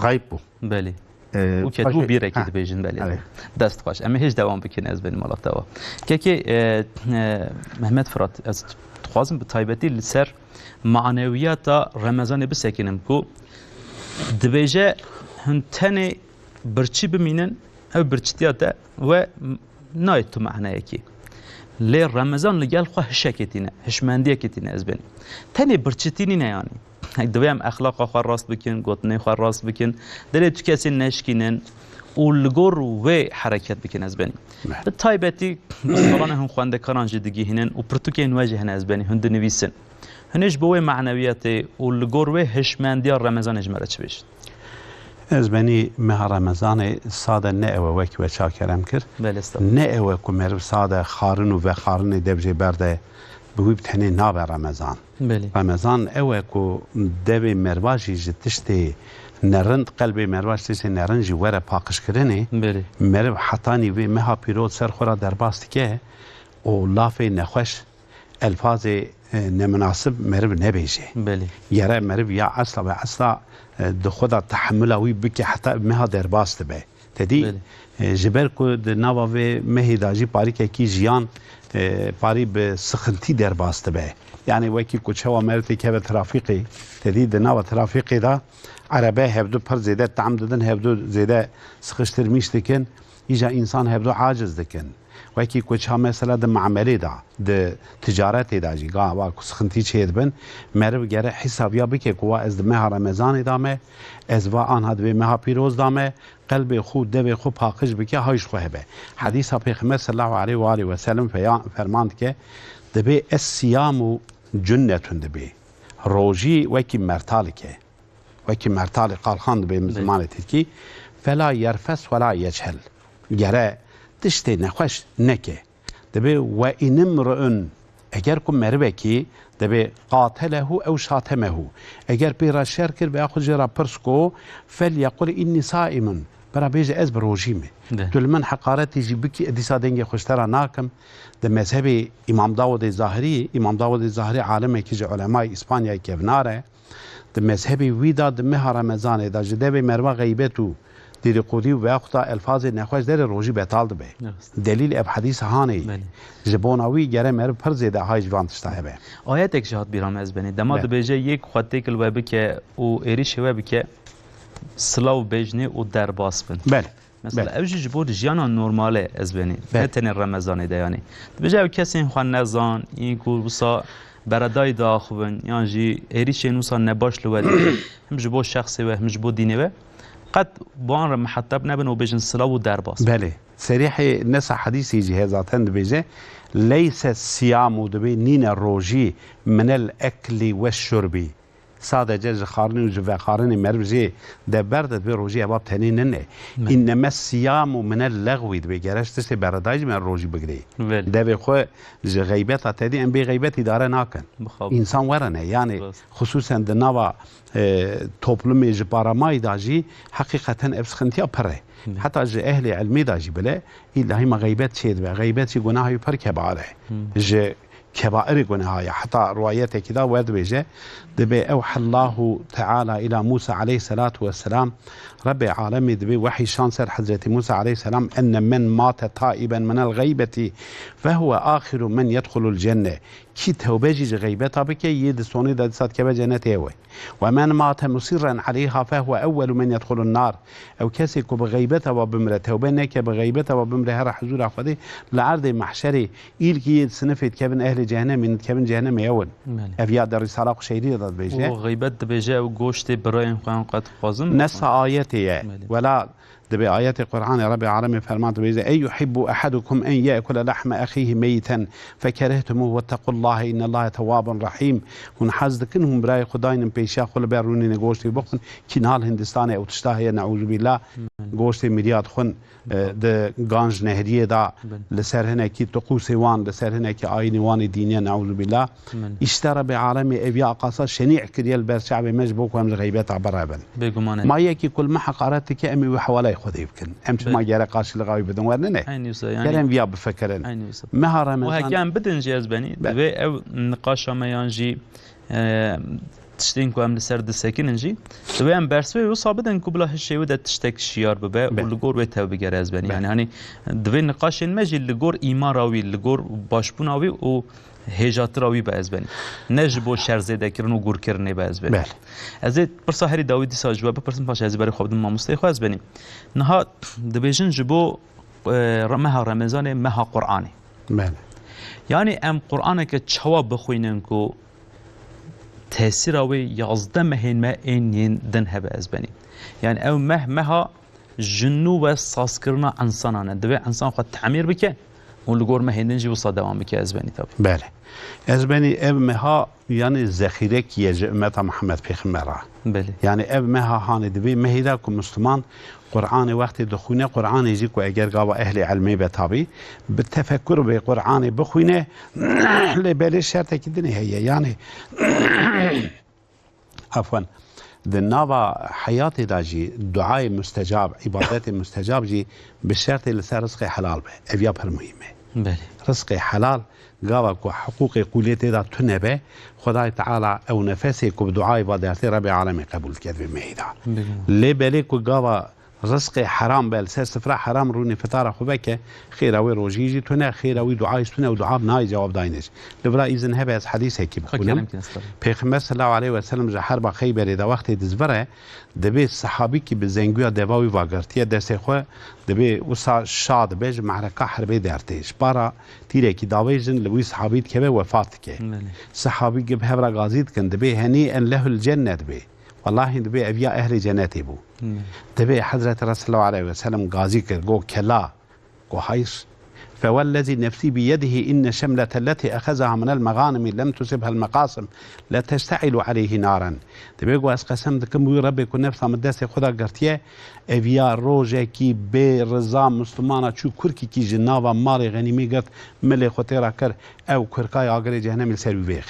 xayib bû. Belê. E, û ketibû bîrekê dibêjin, belê. Dest xweş. Em ê hêj dewam bikin, ez bênim mala te wa. Kekê, e, e, Mehmet Firat, ez dixwazim bi taybetî li ser manewiyata Remezanê bisekînim ku dibêje hûn tenê birçî bimînin, ew birçîtiya te we nayê tu mehneyekî. Lê Remezan li gel xwe hişekê tîne, hişmendiyekê tîne ez bênim. Tenê birçîtî nîne yanî. Divê em exlaqa xwe rast bikin, gotinê xwe rast bikin, dilê tu kesê neşkînin û li gor wê hereket bikin ez bênim. Bi taybetî bi salan hûn xwendekaran jî digihînin û pirtûkên we jî hene ez bênim, hûn dinivîsin. Hûn ê ji bo wê manewiyetê û li gor wê hişmendiya Remezanê ji me re çi bêjin? Ez benî meha Remezanê sade ne ew e wekî we çakerem kir. Belê, estağfurullah. Ne ew e ku meriv sade xarin û vexarinê dev jê berde, bi wî bi tenê nabe Remezan. Belê. Remezan ew e ku devê merva jî ji tiştê nerind, qelbê merva ji tiştê nerind jî were paqijkirinê. Belê. Meriv hetanî vê meha pîroz ser xwe re derbas dike û lafê nexweş, elfazê, e, neminasib meriv nebêje. Belê. Gere meriv ya esla ve esla, e, di xwe de tehemula wî bike heta meha derbas dibe. Te dî, belê, e, ji ber ku di nava vê mehê de jî parîkekî jiyan, e, parî bi sixintî derbas dibe. Yani wekî ku çawa meriv tê keve trafîqê, te dî di nava trafîqê de erebe hevdu pir zêde tam didin, hevdu zêde sıkıştırmış dikin, îca însan hevdu aciz dikin. Wekî ku ça mesela di mamelê de, di ticaretê de jî, gava ku sixintî çêdibin, meriv gere hîsabiya bike ku wa ez di meha Remezanê de me, ez va anha di vê meha pîroz de me, qelbê xwe, devê xwe paqij bike, hay ji xwe hebe. Hedîsa Pêxember sallallahu aleyhi ve aleyhi ve sellem feya-, ferman dike, dibê es siyamu cunnetun dibê. Rojî wekî mertalike. Wekî mertalê qalxan dibe min zimanê tirkî. Fela yerfes wela yechel. Gere tiştê nexweş neke. Dibe we inimri'un, eger ku merivekî dibe qatelehu ew şatemehu. Eger pê re şer kir veya xwe jê re pirs ku, fel yequl inni saimun. Bira bêje ez bi rojî me. De. Tu li min heqaretê jî bikî, dîsa dengê xwe ji te re nakim. Di mezhebê Îmam Dawudê Zahirî, Îmam Dawudê Zahirî alimekî ji ulemayê Îspanyayê kevnar e. Di mezhebê wî de di meha Remezanê de ji devê merva xeybet û dîdiqûdî û veyahûta elfazê nexweş derê rojî betal dibe. Rast. Delîl ev hedîsa hanê. Belê. Ji bona wî gere meriv pir zêde ahay ji van tişta hebe. Ayetek jî hat bîra me ez benî. Dema, belê, dibêje yek xwe têkil we bike û êrîşê we bike, silav bêjinê û derbas bin. Belê. Mesela, belê, ew jî ji bo jiyana normale ez benî. Belê. Ne tenê Remezanê de yanî. Dibêje ew kesên xwe nezan, yên ku wisa beredayî diaxivin, yan jî êrîşên wisa nebaş li we dike, him ji bo şexsê we, him ji bo dînê we, qet bi wan re miheteb nebin û bêjin silav û derbas. Belê. Serîhê nesa hedîsê jî heye zaten dibêje, leyse siyamu dibê nîne rojî minel eklî we şurbî. Sadece ji xarinê û ji vexarinê meriv jê de berde, divê rojî eva bi tenê nine. Me. Înneme siyamu minel lexwî, divê gere ji tiştê beredayî ji me rojî bigirê. Belê. Devê xwe ji xeybeta te dî, em bê xeybet îdare nakin. Bixwe. Însan were ne, yanî Rast. xisûsen di nava, e, toplumê ji paramayî da jî heqîqeten ev sixintiya pir e. Belê. Heta ji ehlê ilmê da jî bile, îlla hîma xeybet çê dibe. Xeybet jî gunaha wî pir kebar e. Hmm. Ji kebairê guneha ye. Heta riwayetekî da wer dibêje, dibê ewhellahu Teala ila Musa aleyhisselatu vesselam, Rebbê alemê dibê wehî şan ser Hezretî Musa aleyhisselam, enne men mate taiben minel xeybeti fehuve axiru men yedxulul cenne. Kî tewbe jî ji xeybeta bike, yê di sonê de dîsa dikeve cenetê ew e. Ve men mate musirren aleyha fehuve ewwelu men yedxulun nar. Ew kesê ku bi xeybeta ve bimre, tewbe neke, bi xeybeta ve bimre here huzûra Xwedê, li erdê mehşerê, îlkî yê di sinifê dikevin ehlê cehennemê, dikevin cehennemê ew in. Belê. Ev ya di Risala Quşeyrî de dibêje. Û xeybet dibêje ew goştê birayên xwe an qet dixwazin. Nesa ayetê ye. Belê. Wela dibê ayetê Qur'anê Rebbê alemê ferman dibêje, "Ey yuhibbu ahadukum en ye'kule lahme ahihi meyiten fekerihtumûh vettequllahe innellahe tewwabun rahîm." Hûn hez dikin hûn birayê xwe daynin pêşiya xwe li ber rûnîne goştê bixwin? Kî nal Hindistanê ew tişta heye, neûzubillah. Belê. Goştê miriya dixwin, e, Belê. di Ganj Nehriyê de Belê. li ser hinekî tiqûsê wan, li ser hinekî ayînê wan ê dîniye, neûzubillah. Belê. Îşte Rebbê alemê ev ya qasa şenî kiriye li ber çavê me ji bo ku em ji xeybeta birevin. Bêguman e. Ma yekî ku li me heqaret dike, em ê wî hewaleyê Xwedê bikin. Em çima Belê. gerek qarşiliqa wî bidin? Wernine? Eynî wisa, yanî Gerek em viya bifikirin. Eynî wisa. Meha Remezan. Û heke em bidin jî ez benî, Be- divê ew niqaşa me yan jî, e, tiştên ku em li ser disekinin jî, divê em bersivê wisa bidin ku bila hişê wî de tiştek şiyar bibe Be- û li gor wê tev bigere ez benî. Be- Yanî, hani, divê niqaşên me jî li gor îmara wî, li gor başbûna wî û hêjatira wî be ez benî. Ne ji bo şer zêdekirin û gurkirinê be ez benî. Belê. Ez ê pirsa herî dawî dîsa ji we bipirsim, paşê ez ê berê xwe bidim mamosteyê xwe ez benî. Niha dibêjin ji bo, e, re-, meha Remezanê, meha Qur'anê. Belê. Yanî em Qur'aneke çawa bixwînin ku tesîra wê yazdeh mehên me ên yên din hebe ez benî. Yanî ew meh, meha ji nû ve sazkirina însanan e. Divê însan xwe temîr bike û li gor mehên din jî wisa dewam bike ez benî tabî. Belê. Ez benî ev meha, yanî zexîrekî ye ji ummeta Mihemed Pêxember re. Belê. Yanî ev meha hanê divê mehê de ku Musliman Qur'anê wextê dixwîne, Qur'anê jî ku eger gava ehlê ilmê be tabî, bi tefekkur bê Qur'anê bixwîne, lê belê şertekî dinê heye. Yanî Afwan. Di nava heyatê de jî duayê mustecab, îbadetê mustecab jî bi şertê li ser rizqê helal be. Ev ya pir muhîm e. Belê. Rizqê helal, gava ku hiqûqê qûlê tê de tune be, Xwedayê Teala ew nefesê ku bi duayê va dertê Rebê alemê qebûl dike di vê mehê de. Bêguman. Lê belê ku gava rizqê heram be, li ser sifra heram rûnê fitara xwe veke, xêra wê rojî jî tune, xêra wî duayê jî tune û dua bi nayê cewab dayînê jî. Li vira îzin hebe ez hedîsekî Xwe bixwînim. kerem kin, estağfurullah. Pêxember sallallahu aleyhi ve sellem ji herba Xeyberê de wextê dizvire, dibê sehabîkî bi zengûya deva wî vagirtiye destê xwe, dibê wisa şa dibe ji mehreka herbê dertê. Ji para tîrekî davêjin li wî sehabî dikeve wefat dike. Belê. Sehabî gi bi hev re gazî dikin, dibê henî en lehul cenne dibê. Wellahî dibê ev ya ehlê cenetê bû. Hmm. Dibê Hezretî Resulullah aleyhi ve sellem gazî kir, got, "Kela, ku hayr. Fewellezî nefsî biyedihî inne şemlete letî exezaha minel meganimî lem tusibhel meqasim le teşteilu aleyhî naren." Dibê, got, "Ez qesem dikim wî Rebbê ku nefsa min destê xwe de girtiye, ev ya rojekî bê riza Muslimana çû kurkîkî ji nava malê xenîmî girt, milê xwe tê re kir, ew kurkayê agirê cehenemê li ser wî vêx."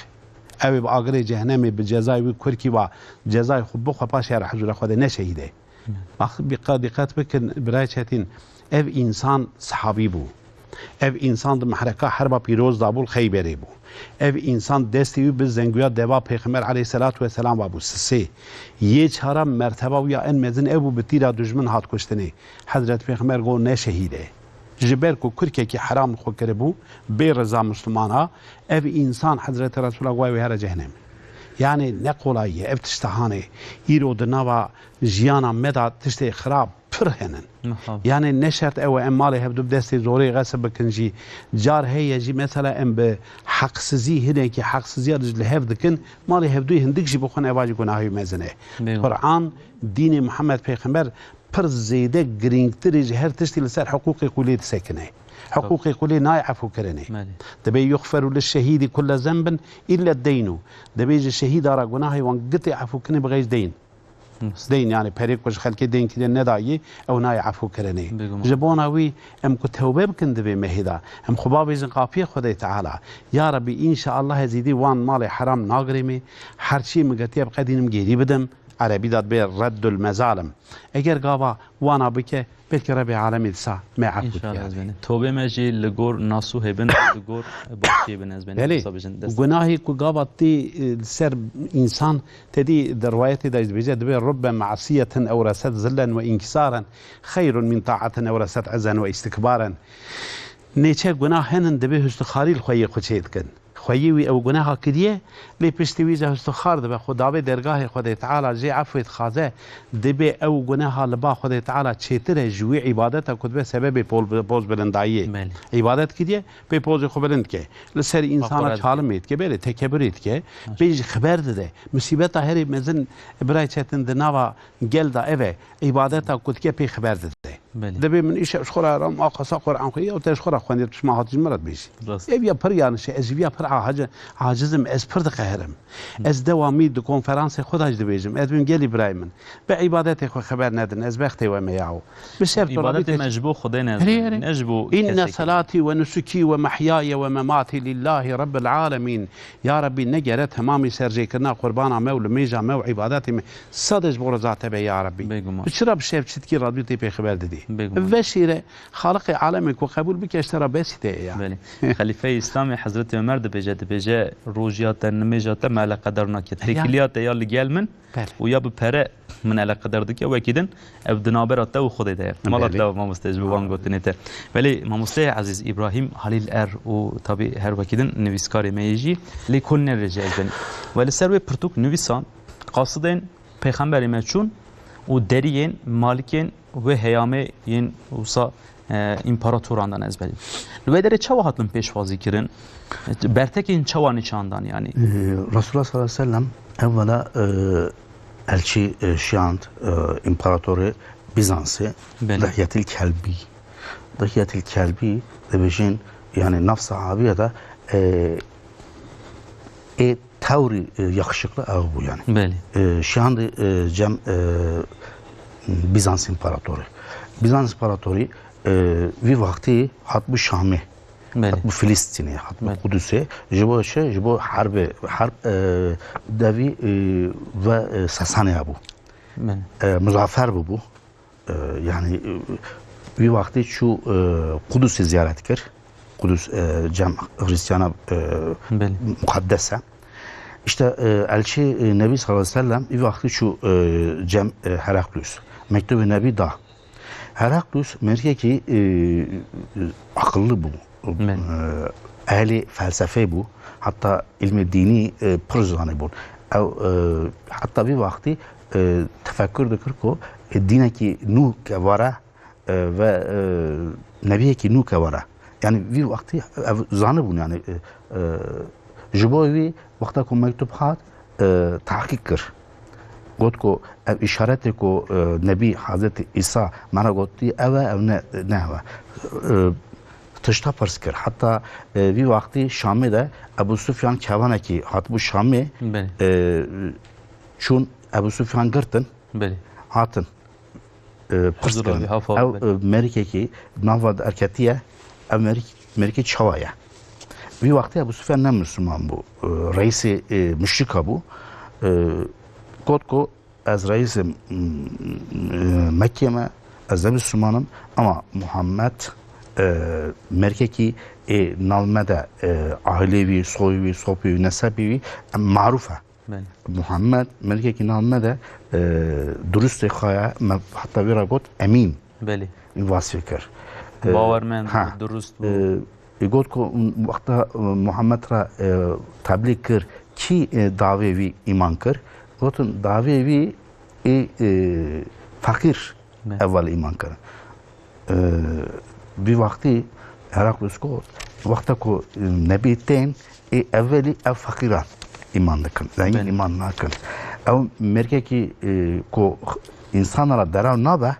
Ew ê bi agirê cehenemê, bi cezayê wî kurkî wa cezayê xwe bixwe, paşê here huzûra Xwedê, ne şehîd e. Bak, dîqa-, dîqet bikin, birayê Çetîn, ev însan sehabî bû. Ev însan di mehreka herba pîroz da bû, li Xeyberê bû. Ev însan destê wî bi zenguya deva Pêxember aleyhisselatu vesselam va bû, sisê. Yê çara merteba wî ya en mezin ev bû, bi tîra dijmin hat kuştinê. Hezret Pêxember got, ne şehîd e. Ji ber ku kurkekî heram xwe kiribû, bê riza Mislimana, ev însan Hezretî Resûla got, ew ê here cehennemê. Yanî ne qolayî ye ev tişta hanê. Îro di nava jiyana me de tiştê xirab pir henin. Niha. Yanî ne şert ew e em malê hevdu bi destê zorê xesib bikin jî. Car heye jî mesela em bi heqsizî, hinekî heqsiziya li hev dikin, malê hevdûyê hindik jî bixwin, eva jî gunahê wî mezin e. Bêguman. Quran, dînê Muhammed Pêxember pir zêde girîngtir e ji her tiştî li ser hiqûqê ku lê disekine. Hiqûqê ku lê nayê efûkirinê. Belê. Dibê yuxferu li şehîdî kulle zenbin îlle deynu. Dibê ji şehîda re gunahê wan gitê efûkirinê bi xêr deyn. Deyn, yani perê ku ji xelkê deyn kiriye nedayî, ew nayê efûkirinê. Bêguman. Ji bona wî em ku tewbe bikin di vê mehê de, em xwe bavêjin qapiyê Xwedê Teala. Ya Rebî, înşeallah ez îdî wan malê heram nagirêmê, her çiyê min getiye bi qedînim gêrî bidim. Erebî de dibê reddul mezalim. Eger gava wana bike, belkî Rebê Alemê disa me efû dikiya. Înşallah ez benî. Tobê me jî li gor nasûhê bin, li gor başiyê bin ez benî. Belê, wisa bijin dest. Gunahê ku gava tê, e, li ser însan, te dî di riwayetê de jî dibêje, dibê, "Rubbe masiyetin ewreset zillen ve inkisaren, xeyrun min taatin ewreset ezen ve istikbaren." Nêçe gunah henin, dibê hustixarî li xweyê xwe çê dikin. Xweyê wî ew guneha kiriye, lê piştî wî jî hustixar dibe, xwe davê dergahê Xwedê Teala jê efwê dixwaze, dibê ew guneha li ba Xwedê Teala çêtir e ji wî îbadeta ku dibe sebebê pol-, pozbilindayiyê. Belê. Îbadet kiriye, pê pozê xwe bilind dike. Li ser însana çalimê dike, belê, tekeburê dike, pê jî xeber dide. Musîbeta herî mezin, birayê çetin, di nava gel de ev e, îbadeta ku dike pê xeber dide. Belê. Dibê min îşev ji xwe re ram a qasa Quran xwe ya, te ji xwe re xwendê, pişma hatî ji min re dibêjî. Rast. Ev ya pir yanlış e, ez ji viya pir ahac-, aciz im, ez pir diqehirim. Ez dewamî di konferansê xwe de jî dibêjim, ez bim gelî birayê min, bi îbadetê xwe xeber nedin, ez bextê we me yaw. Bi ser tu Îbadetê me ji bo Xwedê ne, herê, herê, ne ji bo inne kesekî. Salatî ve nusukî ve mehyayê ve mematî lillahî Rebbil alemîn. Ya Rebî, ne gere temamî serjêkirina qurbana me û limêja me û îbadetê me sade ji bo reza te be ya Rebî. Bêguman. Tu çira bi şev çitkî radyo tê pê xeber didî? Bêguman. Veşîre, Xaliqê alemê ku qebûl bike, ji te re besî te ye ya. Belê. Xelîfeyê Îslamê Hezretî Omer dibêje, dibêje, "Rojiya te, nimêja te me eleqedar nake. Ya. Têkiliya te ya li gel min Belê. Û ya bi pere min eleqedar dike, wekî din ev di navbera te û Xwedê de ye." Mala Belê. Te û mamoste ji bo van gotinê te. Belê, mamosteyê ezîz Îbrahîm Halîl Er û tabî her wekî din nivîskarê me yê jî lê kon nerêje ez benî. Ve li ser wê pirtûk nivîsan qasidên Pêxemberê me çûn û deriyên malikên wê heyamê yên wisa, e, împaratoran dan ez berî. Li wê derê çawa hatin pêşwazî kirin? Bertekên çawa nîşan dan yanî? Ee, Resulullah sallallahu aleyhi ve sellem evvela, e, elçî, e, şiyand, e, împaratorê Bizansê, Belê. Dihyetil Kelbî. Dihyetil Kelbî dibêjin, yani nav sahabiye de, e, ê tewrî, e, yakışıklı ew bû yani. Belê. E, şiyandî, e, cem, e, Bizans împaratorî. Bizans împaratorî, e, vî wextî hatbû Şamê. Belê. Hatbû Filistînê, hatbû Belê. Qudusê. Ji bo çi? Ji bo herbê, herb, e, devî, e, ve, e, Sasanê hebû. Belê. E, muzafer bûbû. E, yani, e, vî wextî çû, e, Qudusê ziyaret kir. Qudus, e, cem Hristiyana, e, Belê. Muqeddes e. İşte, e, elçî, e, Nebî sallallahu aleyhi ve sellem vî wextî çû, e, cem, e, Heraklus. Mektubê Nebî da. Heraklus merkekî, e, e, akıllı bû. Belê. E, ehlê felsefê bû. Hatta ilmê dînî, e, pir zanîbûn. Ew, e, hatta vî wextî, e, tefekkür dikir ku, e, dînekî nû ke were, e, ve, e, nebiyekî nû ke were. Yani vî wextî ev zanibûn yani, e, e, ji bo wî wexta ku mektub hat, e, tahkîk kir. Got ku ev îşaretê ku, e, Nebî Hazretî Îsa me re gotî ev e, ev ne, ne ev e. E, tişta pirs kir. Heta, e, vî wextî Şamê de Ebu Sufyan kevanekî hatibû Şamê, Belê. E, çûn Ebu Sufyan girtin, Belê. Hatin. E, pirs Huzur kirin. Rabî, hafa Ew, be. E, merikekî nava derketiye, ev merik, merikê çawa ye? Vî wextê Ebu Sufyan ne Müslüman bû. E, reîsê, e, müşrika bû. E, got ku ez reîsê, m, e, Mekkê me, ez ne Müslüman im, ama Muhammed, e, merikekî, e, nav me de, e, ailê wî, soyê wî, sopê wî, nesebê wî, e, marûf e. Belê. Muhammed, merikekî nav me de, e, durustê xwe ye, me heta vê re got emîn. Belê. Vasfê kir. E, Bawermend, ha, durust bû. E, e, got ku wexta, e, Muhammed re, e, teblîg kir, kî, e, davê wî îman kir? Gotin, davê wî ê, e, feqîr Belê. Evvel îman kirin. E, vî wextî Heraklus got, wexta ku, e, nebî tên, ê evelî ev feqîran îman dikin. Zengîn Belê. Îman nakin. Ew mêrkekî, e, ku însana re deraw nabe,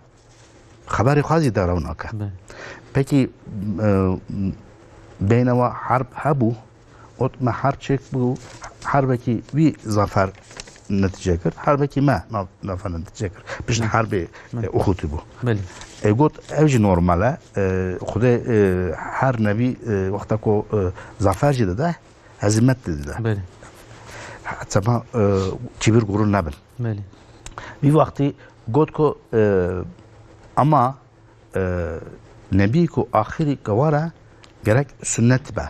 xeberê xwe zî derew nake. Pekî, e, beynewa herb hebû, got me herb çêk bû, herbekî wî zafer netîce kir, herbekî me na-, zafer netîce kir. Pişt herbê, e, Uhudî bû. E, got, ev jî normal e. E, Xwedê, e, her nebî, e, wexta ku, e, zafer jî dide, hezîmet de dide. Seba, e, kibir gurur nebin. Vî wextî got ku, e, ama, e, nebî ku axirî ke were gerek sunnet be.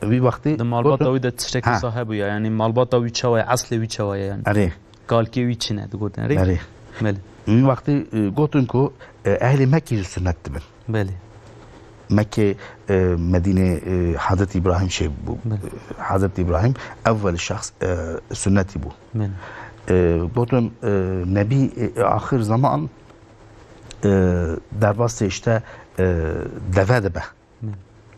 Vî wextî di malbata gotin, wî de tiştekî ha. Sahe bûye, yanî malbata wî çawa ye, eslê wî çawa ye yanî? Erê. Kalkê wî çi ne, digotin, erê? Erê. Belê. Min wextî, e, gotin ku, e, ehlê Mekkê jî sunnet dibin. Belê. Mekkê, e, Medînê, e, Hazreti Îbrahîm şey bû. Belê. E, Hazreti Îbrahîm evvel şexs, e, sunnetî bû. Belê. E, gotin, e, Nebî, e, axir zaman, e, derbasê işte, e, deve dibe.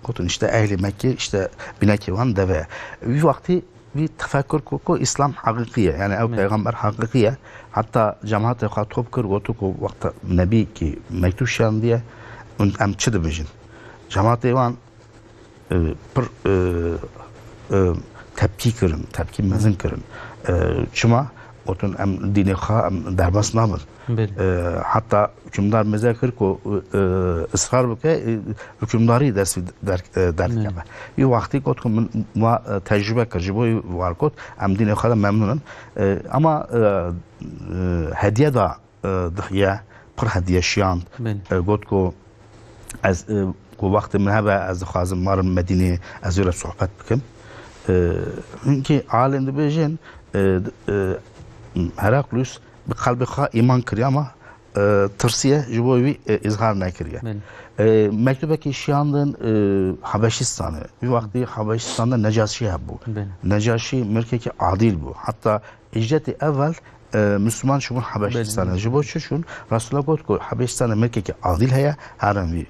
Gotin işte ehlê Mekkê işte binekê wan deve ye. Wî wextî wî tefekur kir ku Îslam heqîqî ye. Yani ew peyxamber heqîqî ye. Heta cemaatê xwe top kir, gotu ku wexta Nebî kî mektûb şiyandiye, em çi dibêjin? Cemaatê wan, e, pir, e, e, tepkî kirin, tepkî mezin kirin. E, çima? Gotin em dînê xwe em derbas nabin. Belê. E, heta hukimdar mêze kir ku, e, israr bike, e, hukimdarî dest wî der-, e, derdikeve. Belê. Wî wextî got ku min wa, e, tecrube kir, ji bo wî war got, em dînê xwe de memnûn in. E, ama, e, e, hediye da, e, dixiye, pir hediye şiyand. Belê. E, got ku ez, e, ku wextê min hebe, ez dixwazim marim Medînê, ez wê re sohbet bikim. E, hinkî alên dibêjin, e, e, Heraklus bi qelbê xwe îman kiriye ama, e, tirsiye, ji bo wî, e, îzhar nekiriye. Belê. E, mektubekî şiyandin, e, Habeşîstanê. Wî wextî Habeşîstan de Necaşî hebû. Belê. Necaşî mirkekî adîl bû. Heta hicretê evel, e, Müslüman çûbûn Habeşîstanê. Belê. Ji bo çi çûn? Resulullah got ku Habeşîstanê mirkekî adîl heye, herin vî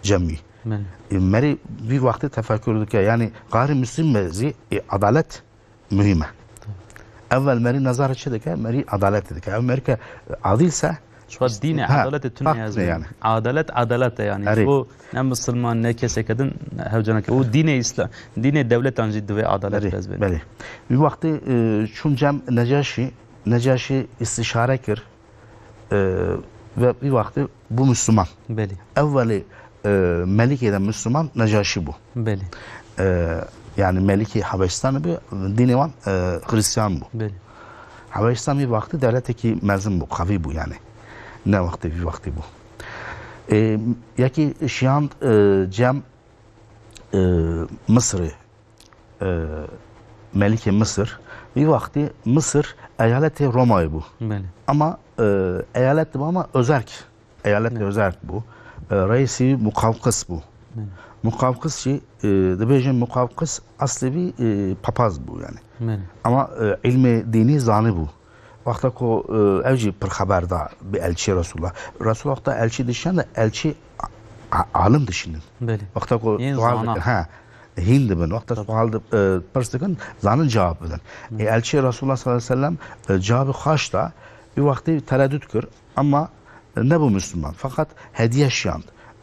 cemî. Belê. E, merî vî wextî tefekur dike. Yani gayrimüslim be zî, e, adalet muhîm e. Evel merî nezara çi dike? Merî adaletê dike. Ew merî ke adîl se, ji xwe dînê ha, edaletê tune hak ez ne bêjim yani. Adalet, edalet e yani. Erê. Ji bo ne misilman, ne keseke din, hewce neke. Û dînê Îsla-, dînê dewletan jî divê adalet Erê, bi ez bêjim. Belê. Wî wextî, e, çûn cem Necaşî, Necaşî îstîşare kir, e, ve wî wextî bû Müslüman. Belê. Evelê, e, melikê de Müslüman Necaşî bû. Belê. E, yani melikê Habeşistanê bi, dînê wan, e, Hristiyan bû. Belê. Habeşistan wî wextî dewletekî mezin bû, qewî bû yani. Ne wextê vî wextî bû. E, yekî şiyand, e, cem, e, Misirê, e, melikê Misir. Wî wextî Misir eyaletê Romayê bû. Belê. Ama, e, eyalet dibe ama özerk. Eyaletê özerk bû. E, reîsî Muqawqis bû. Belê. Muqawqis jî, e, dibêjin Muqawqis eslê wî, e, papaz bû yani. Belê. Ama, e, îlmê dînî zanî bû. Wexta ku, e, ev jî pir xeber da bi elçî Resulullah. Resulullah wexta elçî dişîne de elçî a-, a-, alim dişînin. Belê. Wexta ku Yên sual zana. Dikin, ha, hîn dibin. Wexta Tabii. Sual di-, e, pirs dikin, zanin cevap bidin. Hı. E, elçî Resulullah sallallahu aleyhi ve sellem, e, cevabê xaş da, wî wextî tereddüt kir, ama, e, nebû Müslüman. Fakat hediye şiyand.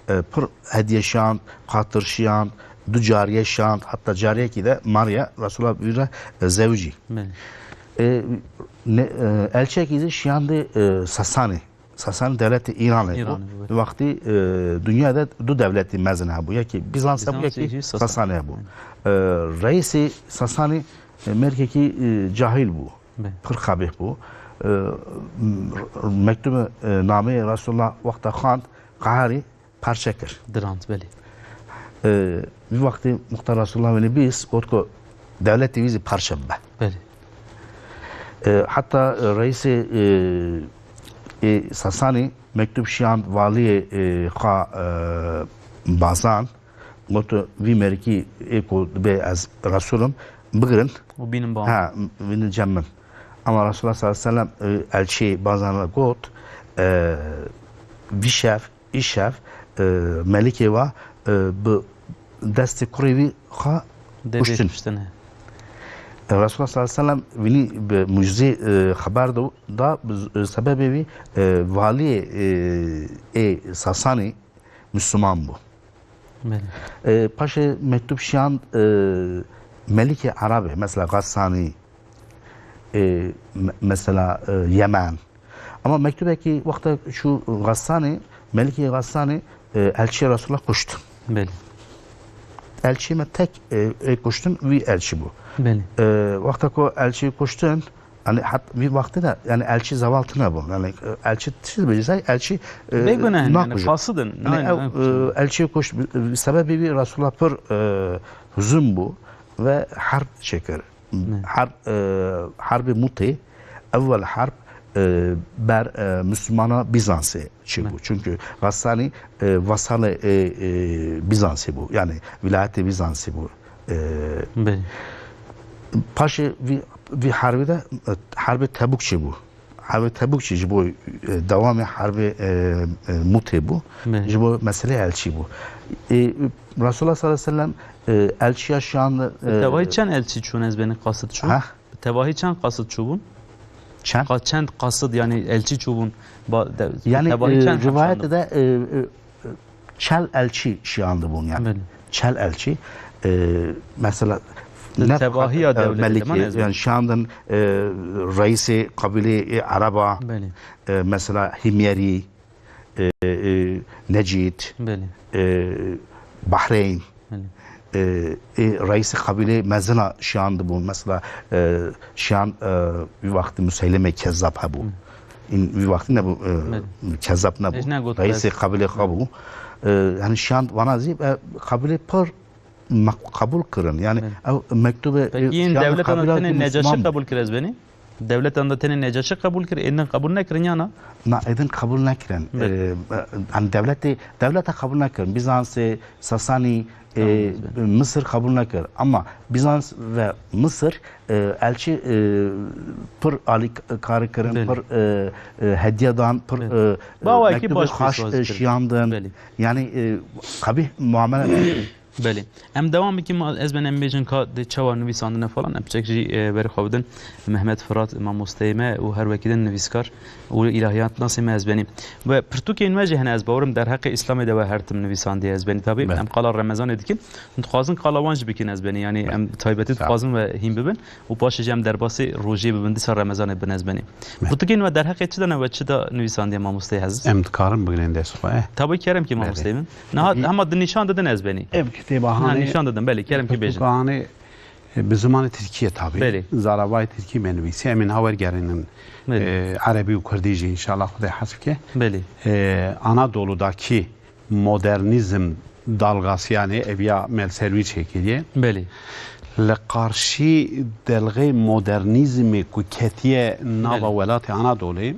E, pir hediye şiyand, qatir şiyand, du cariye şiyand, hatta cariyekî de Maria Resulullah bîre, e, zewicî. Belê. E, ne, e, elçiyekî zî şiyandê, e, Sasanê. Sasanî dewletê Îranê bû. Îranê bû, evet. Wextî, e, dünya de du dewletî mezin hebû. Yekî Bizans hebû, Bizans yekî jî Sasan. Sasanê hebû. Evet. E, reîsê Sasanî, e, mêrkekî, e, cahil bû. Belê. Pir xebîh bû. E, m-, mektûbê, e, nameyê Resulullah wexta xwend, qeherî parçe kir. Dirand, belê. E, vî wextî Muxtar Resulullah wî bîst, got ku dewletê wî zî parçe bibe. Belê. E, heta, e, reîsê, e, ê Sasanî mektûb şiyand valiyê, e, xwe, e, Bazan, got, vî merikî ê ku dibê ez Resul im, bigirin. Û bînin ba. Ha, bînin cem min. Ama Resulullah sallallahu aleyhi ve sellem, e, elçiyê Bazan re got, e, vî şev, îşev, e, melikê we, e, bi destê kurê wî xwe Dê bê kuştin. Kuştin, he. Resulullah sallallahu aleyhi ve sellem vînî bi mucizê, e, xeber da, da, e, sebebê wî, e, valiyê, e, ê Sasanî Müslüman bû. Belê. E, paşê mektub şiyand, e, melikê Erabê, mesela Gassanî, e, me-, mesela, e, Yemen. Ama mektubekî wexta çû Gassanî, melikê Gassanî, e, elçiyê Resulullah kuşt. Belê. Elçiyê me tek, e, ê kuştin wî elçî bû. Belê. E, wexta ku elçiyê kuştin, yani hat-, vî wextê de, yani elçî zeval tune bû. Yani, e, elçî tişt bêjî, elçî, e, Bê guneh in, yani nakuji. Qasid in. Yani Nayên, ew, nayên e, elçiyê kuşt, e, sebebê wî Resulullah pir, e, huzun bû ve herb çêkir. Ne. Herb, e, herbê Mutê, ewwel herb, e, ber, e, Müslümana Bizansê çêbû. Ne. Çünkü Gassanî, e, vasalê, e, e, Bizansê bû. Yani vilayetê Bizansê bû. E, Belê. Paşê vî, vî herbê de, e, herbê Tebûk çêbû. Herbê Tebûk çi ji bo, e, dewamê herbê, e, e, Mutê bû. Belê. Ji bo meselê elçî bû. E, Resulullah sallallahu aleyhi ve sellem, e, elçiya şiyan, e, Tevahî çend elçî çûn ez benî qasid çû? Ha? Tevahî çend qasid çûbûn? Çend? Qa-, çend qasid, yani elçî çûbûn? Ba-, de-, Yani, tevahî e, çend rivayetê de, e, e, çel elçî şiyandibûn yani. Belê. Çel elçî, e, mesela Di ne tevahiya e, dewletê de melikê, man ez yani şiyandin, e, reisê qabilê, e, Ereba, Belê. e, mesela Himyerî, e, e, Necîd, Belê. e, Bahreyn, Belê. e, e, reisê qabilê mezina şiyandibûn. Mesela, e, şiyand, e, wî wextî Museyleme Kezzab hebû. Hı. În wî wextî nebû, e, Belê. Kezzab nebû. Êş negot Reisê bes. qabilê xwe bû. E, yani şiyand vana zî, e, qabilê pir mek-, qebûl kirin. Yani Belê. ew mektubê, Peki e, yên şiyandê dewletan qabilê tenê Necaşî Müslüman bû. qebûl kir ez benî? Dewletan da tenê Necaşî qebûl kir, êdin qebûl nekirin ya na? Na, êdin qebûl nekirin. Belê. E, e, yani dewletê, dewleta qebûl nekirin. Bizansê, Sasanî, e, Tamam, ez benî. Misir qebûl nekir. Ama Bizans ve Misir, e, elçî, e, pir alîkarî kirin, Belê. pir, e, e, hediye dan, pir, Belê. e, e, Bawekî mektubê baş xaş, pêşwazî e, kirin. şiyandin. Belê. Yani, e, qebîh muamele Belê. Em dewam bikin, ma-, ez ben em bêjin ka de çawa nivîsandine falan, em piçek jî, e, berê xwe bidin Mehmet Firat, mamosteyê me û her wekî din nivîskar û îlahiyatnasê me ez benî. Ve pirtûkên me jî hene, ez bawerim derheqê Îslamê de we her tim nivîsandiye ez benî. Tabî Belê. em qala Remezanê dikin, dixwazin qala wan jî bikin ez benî. Yani Belê. em taybetî Sağ ol. dixwazin we hîn bibin û paşê jî em derbasî rojê bibin, dîsa Remezanê bin ez benî. Belê. Pirtûkên we derheqê çi de ne we çi de nivîsandiye mamosteyê eziz? Em dikarin bigrin dest xwe. Tabî kerem ki Belê. mamosteyê min. Niha Tabî. hema di nîşan didin ez benî. Ev kitêba Ha, hanê, nîşan didin, belê, kerem ki bêjin. Pirtûka hanê, e, bi zimanê tirkî ye tabî. Belê. Zaravayê tirkî me nivîsî. Em ên ha wergerînin, Belê. e, erebî û kurdî jî înşallah Xwedê hesb ke. Belê. E, Anadolu'daki modernizm dalgası yani ev ya me li ser wî çêkiriye. Belê. Li qarşî delxê modernizmê ku ketiye nava Belê. welatê Anadolê,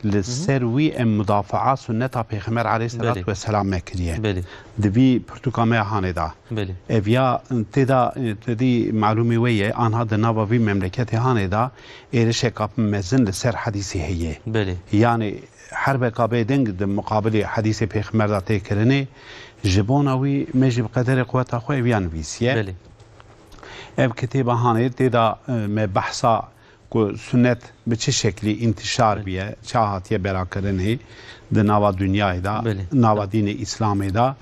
Li Hı hı. ser wî em mudafaa sunneta Pêxember aleyhisselatu Belê. vesselam me kiriye. Belê. Di vî pirtûka me ya hanê de. Belê. Ev ya tê de, e, te dî malûmê wê ye, anha di nava vî memleketê hanê de êrişeka pir mezin li ser hedîsê heye. Belê. Yani herbeka bêdeng di muqabilê hedîsê Pêxember de tê kirinê, ji bona wî me jî bi qederê quweta xwe ev ya nivîsiye. Belê. Ev kitêba hanê tê de, e, me behsa ku sunnet bi çi şeklî întişar Belê. biye, ça hatiye berakirinê di nava dinyayê de, Belê. nava dînê Îslamê de,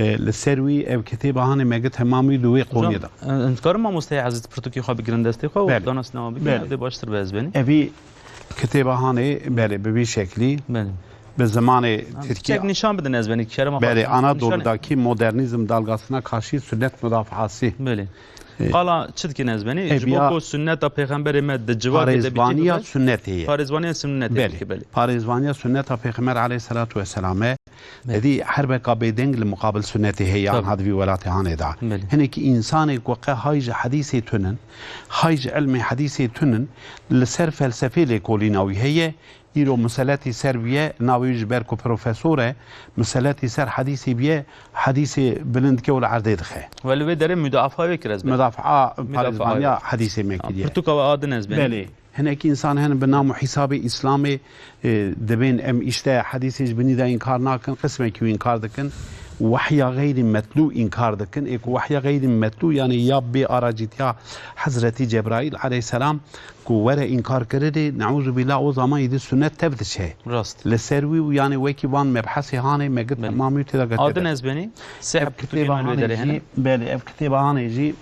e, li ser wî ev kitêba hanê me got hemamî di wê Hocam, qoniyê de. e, em dikarin mamosteyê ezîz pirtûkê xwe bigirin destê xwe û Belê. danasnawa bikin, Belê. ev dê baştir be ez benî. Evî kitêba hanê, belê, bi vî şeklî, Belê. bi zimanê Em, tirkî. çek nîşan bidin ez benî, kerema xwe Belê, nîşan- Anadolu'daki modernizm dalgasına karşı sünnet müdafaası. Belê. E, Qala çi dikin ez benî? Ji bo eviya ku sunneta pêxemberê me di civakê de bî çi parêzvaniya bibe? sunnetê ye. Parêzvaniya sunnetê Belê. dike, belê. Parêzvaniya sunneta Pêxember aleyhisselatu vesselam e. Belê. Edî herbeka bêdeng li muqabil sunnetê heye Tabii. anha di vî welatê hanê de. Belê. Hinekî însanê ku qe hay ji hedîsê tunin, hay ji ilmê hedîsê tunin, li ser felsefê lêkolîna wî heye, Îro miseletî ser bûye, navê wî ji ber ku profesor e, miseletî ser hedîsê bûye, hedîsê bilind dike û li erdê dixe. Ve li vê derê mudafaa wê kir ez benî. Mudafaa Mudafaa parêzvaniya wê. hedîsê me Ha, kiriye. pirtûka we a din ez benî. Belê. Hinek însan hene bi nam û hîsabê Îslamê, e, dibên em îşte hedîsê ji binî de înkar nakin, qismekî wî înkar dikin. wehya xeyrî metlû înkar dikin. Ê ku wehya xeyrî metlû, yanî ya bê aracîtiya Hezretî Cebraîl aleyhisselam ku were înkar kirinê, neûzubîllah, o zaman êdî sunnet tev diçe. Rast. Li ser wî û yanî wekî van mebhesê hanê me gir Belê. Temamî tê de Adin girtî. Ez benî, sê Ev heb kitêba kitêban wê hanê derê jî, hene. Belê, ev kitêba hanê jî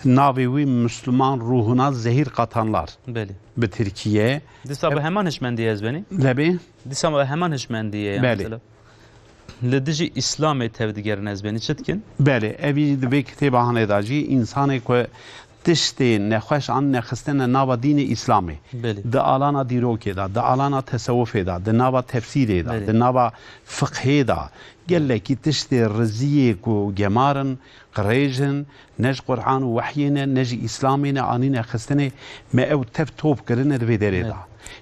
navê wî Müslüman ruhuna zehir katanlar. Belê. Bi Tirkiye. Dîsa bi Ev heman hişmendî ez benî. Lebê? Dîsa bi heman hişmendî ye, yani Belê. Mesela. Li dijî Îslamê tevdigerin ez benî çi dikin? Belê, evî di vê kitêba hanê de jî însanê ku tiştê nexweş an nexistine nava dînê Îslamê. Belê. Di alana dîrokê de, di alana tesewufê de, di nava tefsîrê de, Belê. Di nava fiqhê de, gelekî tiştê riziyê ku gemar in, qirêj in, ne ji Qur'an û wehyê ne, ne ji Îslamê ne, anîne xistinê, me ew tev top kirine di vê derê de. Evet.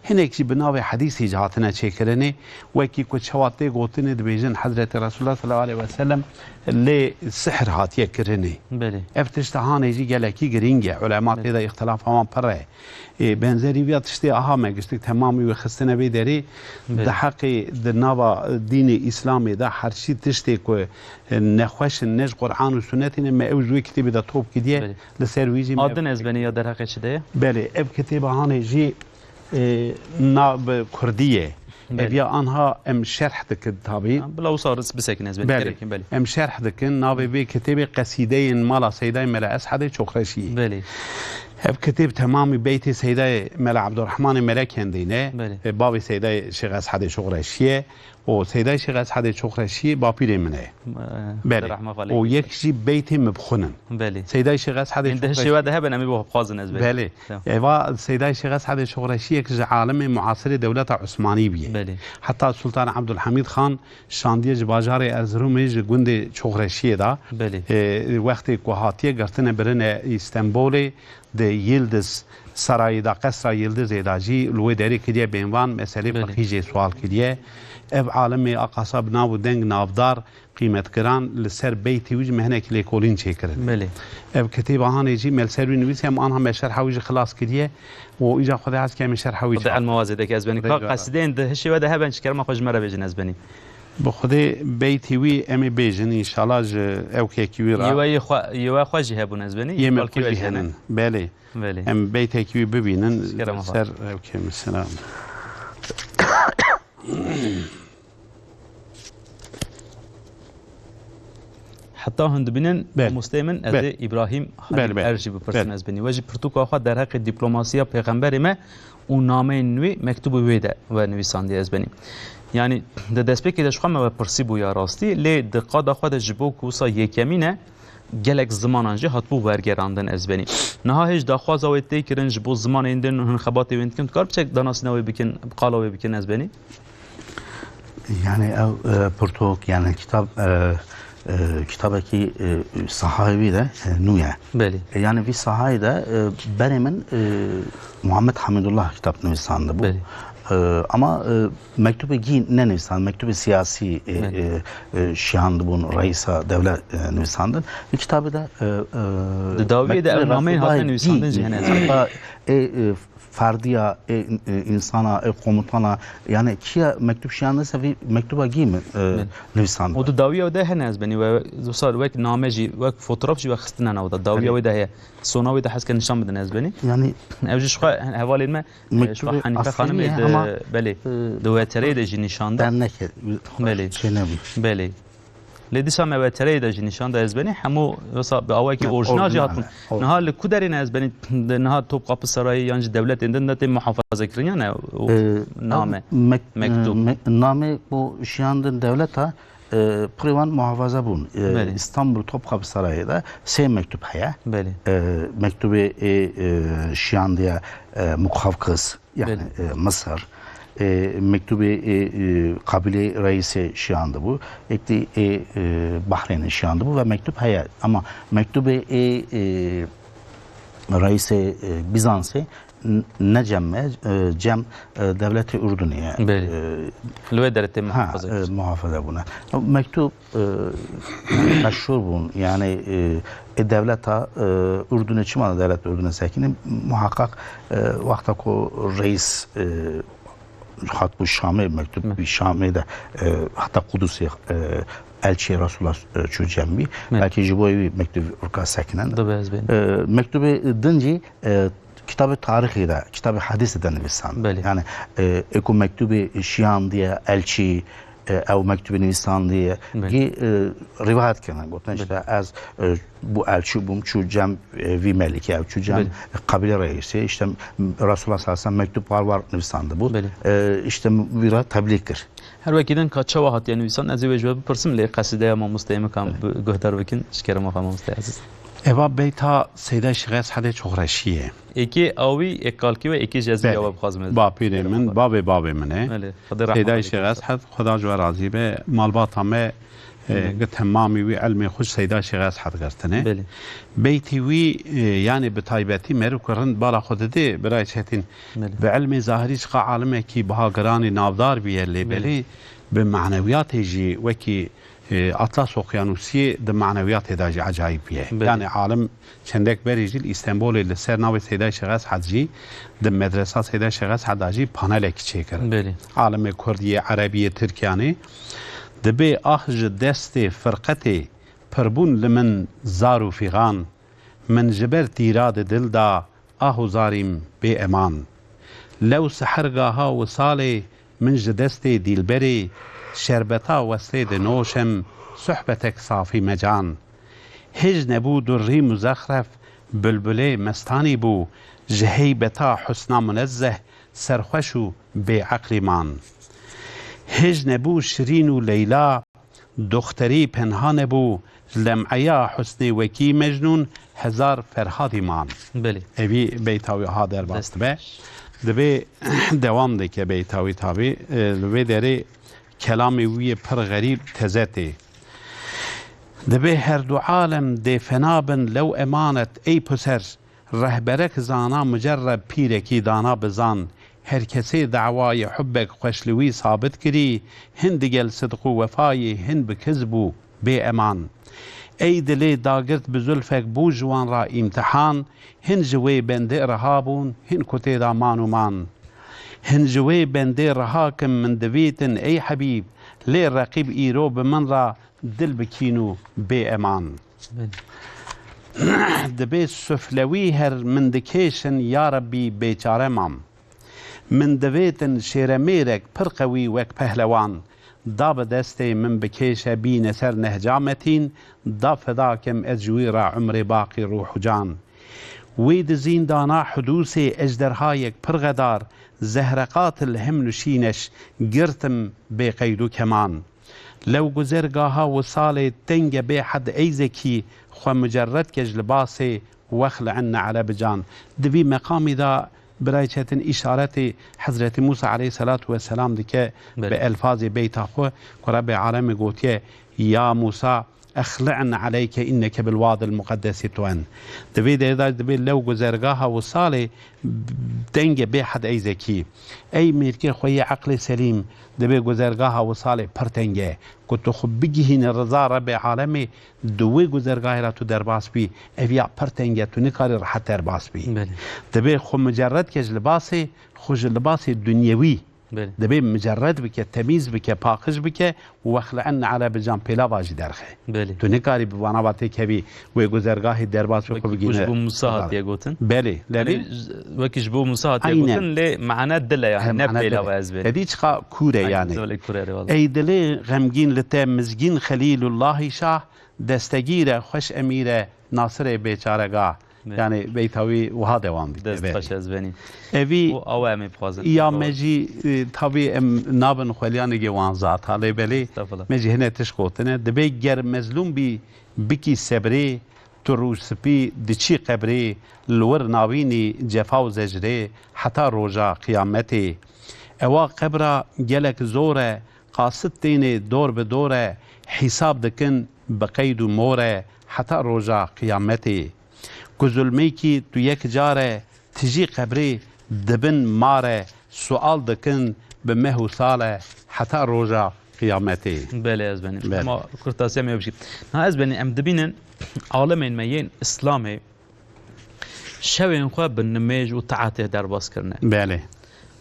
Hinek jî bi navê hedîsê jî hatine çêkirinê, wekî ku çawa tê gotinê dibêjin Hezretî Resulullah sallallahu aleyhi ve sellem lê sihr hatiye kirinê. Belê. Ev tişta hanê jî gelekî girîng e. Ulema Belê. Tê de îxtilafa wan pir e. Ê, benzerî viya tiştê aha me giştik temamî wê xistine vê derê. Belê. Di heqê di nava dînê Îslamê de her çî tiştê ku, e, nexweş in, ne ji Qur'an û Sunnetê ne, me ew ji wê kitêbê de top kiriye. Belê. Li ser wî jî me Adin ez benî ya derheqê çi de ye? Belê, ev kitêba hanê jî, e, na bi kurdî ye. Belê. Ev ya anha em şerh dikin tabî. Ha, bila wisa ris bisekin ez benî. Belê. Gerek, belê. Em şerh dikin. Navê vê kitêbê Qesîdeyên Mala Seydayê Mela Eshedê Çoxreşiyê. Belê. Ev kitêb temamî beytê Seydayê Mela Ebdurrahmanê Merekendê ne. Belê. E, bavê Seydayê Şêx Eshedê Çoxreşiyê. Û Seydayê Şêx Eshedê Çoxreşiyê bapîrê min e. Belê. Û yek jî beytê min bixwinin. Belê. Seydayê Şêx Eshedê Ên di hişê we de hebe, em ê bo bixwazin ez belê. Belê. Tamam. Eva Seydayê Şêx Eshedê Çoxreşiyek ji alimê muasirê dewleta Osmanî bîye. Belê. Heta Sultan Abdulhamîd Xan şandiye ji bajarê Erziromê ji gundê Çoxreşiyê de. Belê. E, wextê ku hatiye girtine birine Îstenbolê, di Yildiz Sarayê de, Qesra Yildizê de jî li wê derê kiriye bênvan, meselê Belê. Fiqhî jê sual kiriye. Ev alimê a qasa bi nav û deng navdar, qîmetgiran li ser beytê wî jî me hinek lêkolîn çêkirin. Belê. Ev kitêba hanê jî me li ser wî nivîsî, em anha me şerha wî jî xilas kiriye û îca Xwedê hez ke em ê şerha wî Xwedê çêkin. Elma wazê dek ez benî. Xwedê Ka jî wazê. Qesideyên di hişê we de heben ji kerema xwe ji me re bêjin ez benî. Bi Xwedê beytê wî em ê bêjin, înşallah ji ewkekî wî re. Yê we yê xwe, yê we xwe jî hebûn ez benî. Yê me Belkî xwe we jî jî hene. Henin. Belê. Belê. Em beytekî wî bibînin. Ji kerema xwe. Ser ewkê min selam. Heta hûn dibînin, Belê. Mamosteyê min, ez Belê. Ê Îbrahîm Halîl Belê, belê. Er jî bipirsin Belê. Ez benî. We jî pirtûka xwe derheqê diplomasiya pêxemberê me û nameyên wî, mektûbê wê de we nivîsandiye ez benî. Yanî di destpêkê de ji xwe me we pirsî bû ya rastî, lê di qada xwe de ji bo ku wisa yekemîn e, gelek zimanan jî hatibû wergerandin ez benî. Niha hêj daxwaza wê tê kirin ji bo zimanên din hûn xebatê wê dikin, dikar biçek danasîna wê bikin, bi qala wê bikin ez benî? Yani ev, e, pirtûk, yani kitap, e, e, kitabekî, e, sahayê wî de, e, nû ye. Belê. E, yani vî sahayê de, e, berê min, e, Muhammed Hamidullah kitap nivîsandibû. Belê. E, ama, e, mektûbê gî nenivîsand, mektûbê siyasî, e, Belê. E, e, şiyandibûn, reîsa dewlet, e, nivîsandin. Vî kitabê de, e, e, Di dawiyê de ev mektûbê nameyên Resûlullah hatine gî, nivîsandin jî hene. Hatta, e, e, ferdiya, ê, ê, însana, ê, komutana, yani kîya mektûb şiyandise vî mektûba gî mi, e, Belê. Nivîsand. Û di dawiya wê de hene ez benî we, wisa wek name jî, wek fotoğraf jî we xistine nav de. Dawiya Belê. Wê de heye. Sona wê de hez ke nîşan bidin ez benî. Yani Ew jî ji xwe hevalên me, e, ji xwe mektûbê Hanife aslî Xanimê ye di, ama, belê, e, di wetereyê de jî nîşan da. Dernek e, Belê. Şey nebû. Belê. Lê dîsa me wetereyê de jî nîşan da ez benî, hemû wisa bi awayekî Ne, orjinal jî orjinal hatin. E, or- Niha li ku derê ne ez benî, niha Topkapı Sarayı yan jî dewletên din de tê muhafaze kirin ya ne û Ee, name, ev mek-, mektûb. E, me-, name bu şiyandin dewleta, e, pirê wan muhafaza bûn. E, Belê. İstanbul Topkapı Sarayı da sê mektûb heye. Belê. E, mektûbê ê, e, şiyandiye, e, Mukavkız. Yani, Belê. E, Mısır, e, mektubê, e, e, kabîlê reîsê şiyandibû, yek dî, e, e, Bahreynê şiyandibû ve mektub heye. Ama mektubê, e, e, reîsê, e, Bizansê n-, ne cem me, e, cem, e, dewletê Urdunê ye. Belê. E, Li wê derê tê ha, muhafaza e, kirin. Muhafaza bûne. Mektub e, yani meşhur bûn. Yani, e, e, dewleta, e, Urdunê çima da dewleta Urdunê sekînin? Muhakkak, e, wexta ku reis, e, hatbû Şamê, mektub Hı. Şamê de, e, heta Qudusê, e, elçiyê Resulullah, e, çû cem wî. Belê. Belkî ji bo wî mektûb urka sekinin. Dibe ez bênim. E, mektûbê din jî, e, kitabê tarîxê de, kitabê hedîsê de nivîsand. Belê. Yani, e, ê ku mektûbê şiyandiye, elçî, e, ew mektûbê nivîsandiye, Belê. Gî, e, rivayet kirine, gotin, Belê. işte, ez, e, bu elçî bûm, çû cem, e, vî melikê, ew çû cem Belê. Qebîle reîsê, işte, Resulullah sallallahu aleyhi ve sellem mektûb war war nivîsandibû. Belê. E, işte, wî re teblîg kir. Her wekî din ka çawa hatiye nivîsan, ez ê wê ji we bipirsim, lê qesîdeya mamosteyê min kam Belê. Bi guhdar bikin, ji kerema xwe mamosteyê ezîz. Eva beyta Seyda Şêx Eshedê Çoxreşiyê. Êkê awî, êk kalkî we, êkê jezmî Belê. Ya we bixwazim ez. Bapîrê min, bavê bavê min e. Belê. Xwedê Seyda rehmet Şêx Eshed, Xweda ji we razî be. Malbata me, e, Belê. Gi temamî wî ilmê xwe ji Seyda Şêx Eshed girtine. Belê. Beytî wî, e, yanî bi taybetî meriv ku rind bala xwe didê, birayê Çetîn, Belê. Bi ilmê zahirî çiqa alimekî biha giranî navdar bûye, lê Belê. Belê bi manewiyatê jî wekî E, Atlas Okyanusiyê di manewiyatê de jî ecayîb bûye. Belê. Yani alim çendek berî jî li Îstenbolê li ser navê Seyda Şêx Eshed jî di medresa Seyda Şêx Eshed de jî panelekî çêkir. Belê. Alimê Kurdiyê, Erebiyê, Tirkiyanê dibê ah ji destê firqetê pirbûn li min zar û fîxan, min ji ber tîra di dil da, ah û zarîm bê eman. Lew sihergaha wisalê min ji destê dîlberê, şerbeta weslê dinoşem, sohbetek safî me can. Hêj nebû durrî muzexref, bulbulê mestanî bû, ji heybeta husna munezzeh, serxweş û bêeqlî man. Hêj nebû Şirîn û Leyla, Doxterî penha nebû, ji lem'eya husnê wekî Mecnûn hezar Ferhadî man. Belê. Evî beyta wî ha derbas Dest dibe. Dibê dewam dike beyta wî tabî. E, li vê derê kelamê wî yê pir xerîb teze tê. Dibê her du alem dê fena bin lew emanet ey puser. Rehberek zana mucerreb pîrekî dana bi zan, her kesê dawayê hubbek xweş li wî sabit kirî, hin digel sidq û wefayê hin bi kiz bû bê eman. Ey dilê dagirt bi zulfek bû ji wan ra îmtihan, hin ji wê bendê riha bûn, hin ku tê de man û man. Hin ji wê bendê riha kim min divîtin ey hebîb, lê reqîb îro bi min ra dil bi kîn û bê eman. Belê. Dibê suflewî her min dikêşin, ya Rebbî bêçare mam. Min divêtin şêremêrek pir qewî wek pehlewan. Da bi destê min bikêşe bîne ser nehca metîn, da feda kem ez ji wî re umrê baqî ruh û can. Wê di zîndana hudûsê ejderhayek pir xedar, zehreqatil heml û şîneş girtim bê qeyd û keman. Lew guzergaha wisalê tenge bê hed ey zekî, xwe mucerred ke ji libasê, wexli'in ne'le bi can. Di vî meqamî de birayê Çetin îşaretê Hezretî Mûsa aleyhisselatu vesselam dike Belê. Bi elfazê beyta xwe ku Rebbê alemê gotiye, Ya Mûsa, exli'in aleyke inneke bil wadil muqeddesi tuwen. Di vê derê de dibê lew guzergaha wisalê tenge bê hed ey zekî. Ey mêrkê xwe yê eqlê selîm, dibê guzergaha wisalê pir teng e. Ku tu xwe bigihînî riza Rebbê alemê, di wê guzergahê re tu derbas bî, ev ya pir teng e, tu nikarî rehet derbas bî. Belê. Dibê xwe mucerred ke ji libasê, xwe ji libasê dunyewî Belê. Dibê mucerred bike, temîz bike, paqij bike, wexli'in ne'le bi can pêlava jî derxe. Belê. Tu nikarî bi vana va têkevî wê guzergahê derbas bi xwe Wekî ku bigîne. Ji bo Musa hatiye gotin. Belê, Yanî, lebê. Wekî ji bo Musa hatiye Aynen. Gotin, lê mane dil e yani, He, ne mane pêlava dil e. Ez bênim. Edî çiqa kûr e Aynen, yani. Zolê kûr e, eyvallah. Ey dilê xemgîn li te mizgîn Xelîlullahî Şah, destegîr e, xweş emîr e, Nasirê bêçarega. Evet. Yani beyta wî wiha dewam dike. Dest Belê. Xweş ez benî. Evî Û awa em ê bixwazin. Ya me jî, e, tabî em nabin xweliyanê ge wan zata lê belê Estağfurullah. Me jî hine tişt gotine. Dibê ger mezlûm bî bikî sebrê, tu rûspî diçî qebrê, li wir nabînî cefa û zecrê heta roja qiyametê. Ewa qebra gelek zor e, qasit tênê dor bi dor e, hîsab dikin bi qeyd û mor e heta roja qiyametê. Ku zulmêkî tu yek car e, tijî qebrê dibin mar e, sual dikin bi meh û sal e heta roja qiyametê. Belê ez benî. Belê. Ema kurtasiya me bişî. Na ez benî em dibînin alimên me yên Îslamê şewên xwe bi nimêj û taetê derbas kirine. Belê.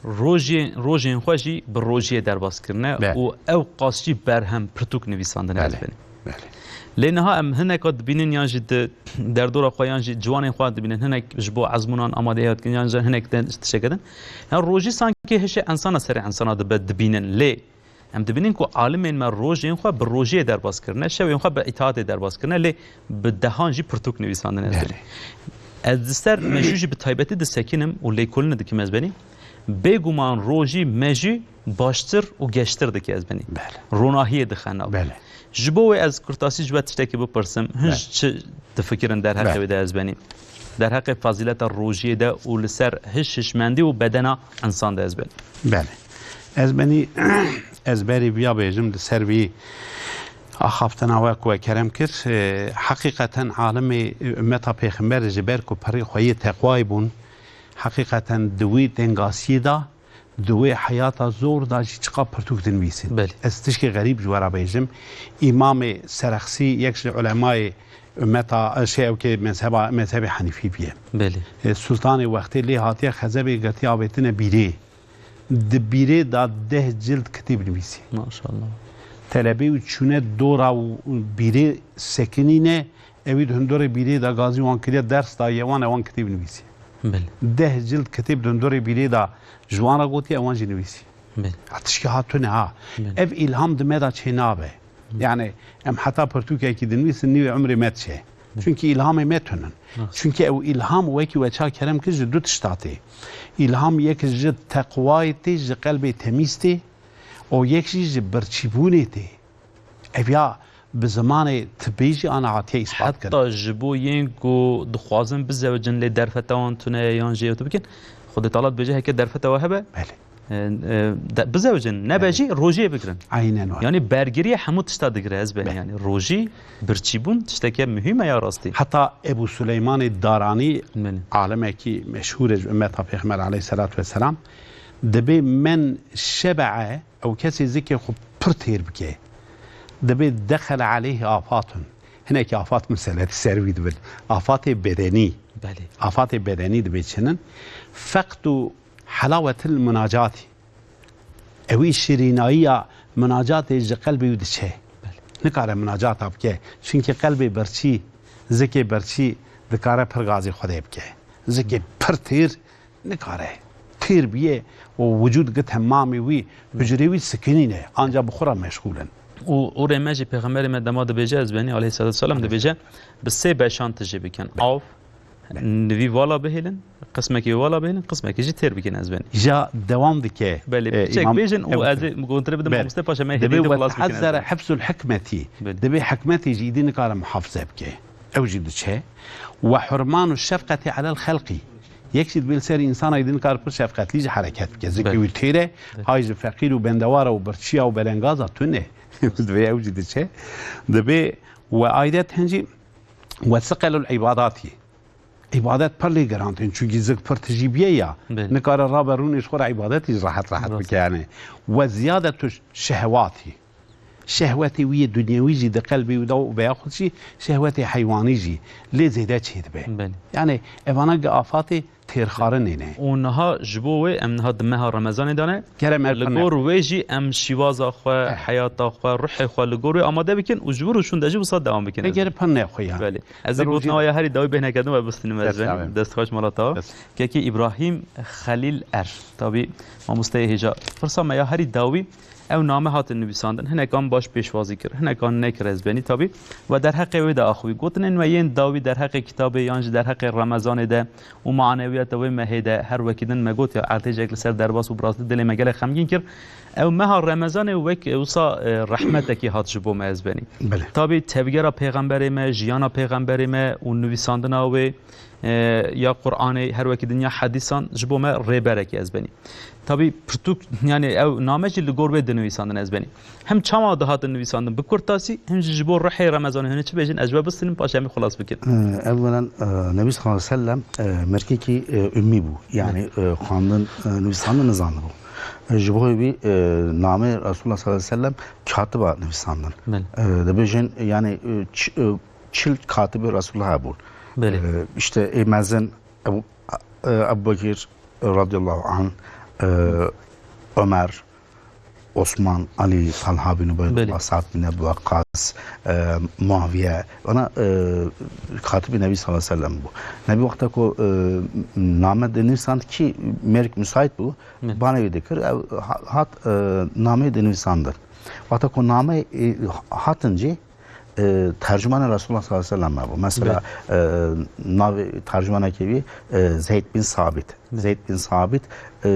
Rojê, rojên xwe jî bi rojiyê derbas kirine Belê. û ew qas jî berhem, pirtûk nivîsandine Belê. ez benî. Belê. Lê niha em hineka dibînin yan jî di derdora xwe yan jî ciwanên xwe dibînin, hinek ji bo ezmûnan amadehiya dikin yan jî hinek de tişteke din. Yan rojî sankî hişê insana serê insana dibe dibînin. Lê em dibînin ku alimên me rojên xwe bi rojiyê derbas kirine, şevên xwe bi îtaatê derbas kirine, lê bi dehan jî pirtûk nivîsandine ez Belê. benî. Ez di ser mejû jî bi taybetî disekinim û lêkolînê dikim ez benî. Bêguman rojî mejû baştir û geştir dike ez benî. Belê. Ronahiyê dixe nav. Belê. Ji bo wê ez kurtasî ji we tiştekî bipirsim. Hin Belê. ji çi difikirin derheqê Belê. wê de ez benî? Derheqê fazîleta rojiyê de û li ser hiş hişmendî û bedena insan de ez benî. Belê. Ez benî, ez berî viya bêjim, li ser vî axaftina we ku we kerem kir. E, heqîqeten alimê ummeta pêxemberê ji ber ku perê xwe yê teqwayê bûn, heqîqeten di wî tengasiyê de, di wê heyata zor de jî çiqa pirtûk dinivîsin. Belê. Ez tişkê xerîb ji we re bêjim. Îmamê Serexsî, yek ji ulemayê ummeta, e, şey, ew kê mezheba, mezhebê Henîfî bûye. Belê. E, Sultanê wextê lê hatiye xezebê girtiye avêtine bîrê. Di bîrê de deh cild kitêb nivîsî. Maşallah. Telebê wî çûne dora û bîrê sekinîne, ewî di hundurê bîrê de gazî wan kiriye, ders daye wan, e wan kitêb nivîsî. Belê. Deh cild kitêb di hundurê bîrê de ji wan re gotiye, ewan jî nivîsî. Belê. Ha, tişkî ha tune ha. Belê. Ev îlham di me de çê nabe. Yani em heta pirtûkekî dinivîsin nîvê umrê me diçe. Belê. Çunkî îlhamê me tunin. Rast. Çunkî ew îlham wekî we ça kerem kir ji du tişta tê. Îlham yek ji teqwayê tê, ji qelbê temîz tê û yek jî ji birçîbûnê tê. Ev ya bi zimanê tibê jî ana hatiye îspat kirin. Heta ji bo yên ku dixwazin bizewicin lê derfeta wan tune ye yan jî ew tu bikin, Xwedê Teala dibêje heke derfeta we hebe, Belê. e, e, de, bizewicin, nebe Belê. jî rojiyê bigirin. Aynen öyle. Yanî bergiriyê hemû tişta digire ez benî Belê. yanî. Rojî, birçîbûn tişteke muhîm e ya rastî. Heta Ebu Suleymanê Daranî, Belê. alimekî meşhûr e ji ummeta Pêxember aleyhisselatu vesselam, dibê men şebe'e, ew kesê zikê xwe pir têr bike. Dibê dexele aleyhi afatun. Hinekî afat miseletî ser wî dibin. Afatê bedenî. Belê. Afatê bedenî dibê çinin. Feqdu helawetil munacatî. Ewî şirînayiya munacatê ji qelbê wî diçe. Belê. Nikare munacata bike. Çunkî qelbê birçî, zikê birçî dikare pir gazî Xwedê bike. Zikê pir têr nikare. Têr bûye û wicûd gi temamê wî, hucrê wî sikinîne, anca bi xwe re meşgûl in. Û, û rê me jî Pêxemberê me dema dibêje, ez benî, aleyhisselatu vesselam, dibêje, bi sê beşan tijî bikin. Av, Belê. nivî vala bihêlin, qismekî vala bihêlin, qismekî jî têr bikin, ez benî. Ja dewam dike, Belê, e, piçek îmam, bêjin û ew ez ê gontire bidim Belê. mamoste, paşa me Dibê hêdî de we xilas bikin, ez tehezere benî. hifzul hikmetî. Belê. Dibê hikmetê jî îdî nikare muhafize bike. Ew jî diçe. We hurman û şefqetê alel xelqî. Yek jî dibê li ser însana din kar pir şefqetlî jî hereket bike. Zikê Belê. wî têr e, Belê. hay ji feqîr û bendewar e û birçî ya û belengaza tune. Dibê ew jî diçe. Dibê we aydet hin jî we siqelul îbadatî. Îbadet pir lê giran tên, çunkî zik pir tijî bûye ya. Belê. Nikare rabe rûnê ji xwe re îbadetî jî rehet rehet Rast. bike yani. We ziyadetu şehewatî. Şehwetê wî yê dunyewî jî di qelbê wî de û veya xwe jî şehwetê heywanî jî lê zêde çêdibe. Belê. Yani evana gi afatê têrxarinê ne. Û niha ji bo wê em niha di meha Remezanê de ne. Kerem Li erkan gor wê jî em şîwaza xwe, Eh. heyata xwe, ruhê xwe li gor wê amade bikin û ji wir û şûn de jî wisa dewam bikin. Eger pir nexwe ya. Belê. Ez ê Di rojî gotina ya herî dawî bêhne kerdin we bistînim ez Dest ben. Dest xweş mala tawa. Dest. Kekî Îbrahîm Xelîl Er. Tabî mamosteyê hêja. Pirsa me ya herî dawî Ew name hatin nivîsandin, hinekan baş pêşwazî kir, hinekan nekir ez benî tabî. We derheqê wê de axivî. Gotinên me yên dawî derheqê kitabê yan jî derheqê Remezanê de û manewiyata wê mehê de her wekî din me got ya erdhêjek li ser derbas û bi rastî dilê me gelek xemgîn kir. Ew meha Remezanê wek wisa, e, rehmetekî hat ji bo me ez benî. Belê. Tabî tevgera pêxemberê me, jiyana pêxemberê me û nivîsandina wê, e, ya Qur'anê, her wekî din ya hedîsan ji bo me rêberekî ez benî. Tabî pirtûk, yani ew name jî li gor wê dinivîsandin ez benî. Hem çawa dihatin nivîsandin bi kurtasî, hem jî ji bo ruhê Remezanê hûn ê çi bêjin, ez ji we bistînim, paşê em ê xilas bikin. Ee, evvelen, e, Nebî sallallahu aleyhi ve sellem, e, merkekî, e, ümmî bû. Yani, e, xwendin, e, nivîsandin nizanibû. E, ji bo wî, e, namê Resulullah sallallahu aleyhi ve sellem katiba nivîsandin. Belê. E, dibêjin, yani, e, ç-, e, çil katibê Resulullah hebûn. Belê. E, işte, ê mezin, Ebu, e, Ebu Bekir radıyallahu anh, Ee, Ömer, Osman, Ali, Talha bin Ubeydullah, Belê. Sa'd bin Ebu Vakkas, e, Muaviye, ona, e, Katib-i Nebi sallallahu aleyhi ve sellem bû. Nebi wexta ku, e, name dinivîsand kî mêrik müsait bû, Belê. Banê wî dikir, ew ha-, hat, e, nameyê dinivîsandin. Wexta ku name, e, hatin cî, e, tercümanê Resulullah sallallahu aleyhi ve sellem bû. Mesela, Belê. E, navê tercümanekê wî, e, Zeyd bin Sabit. Zeyd bin Sabit, e,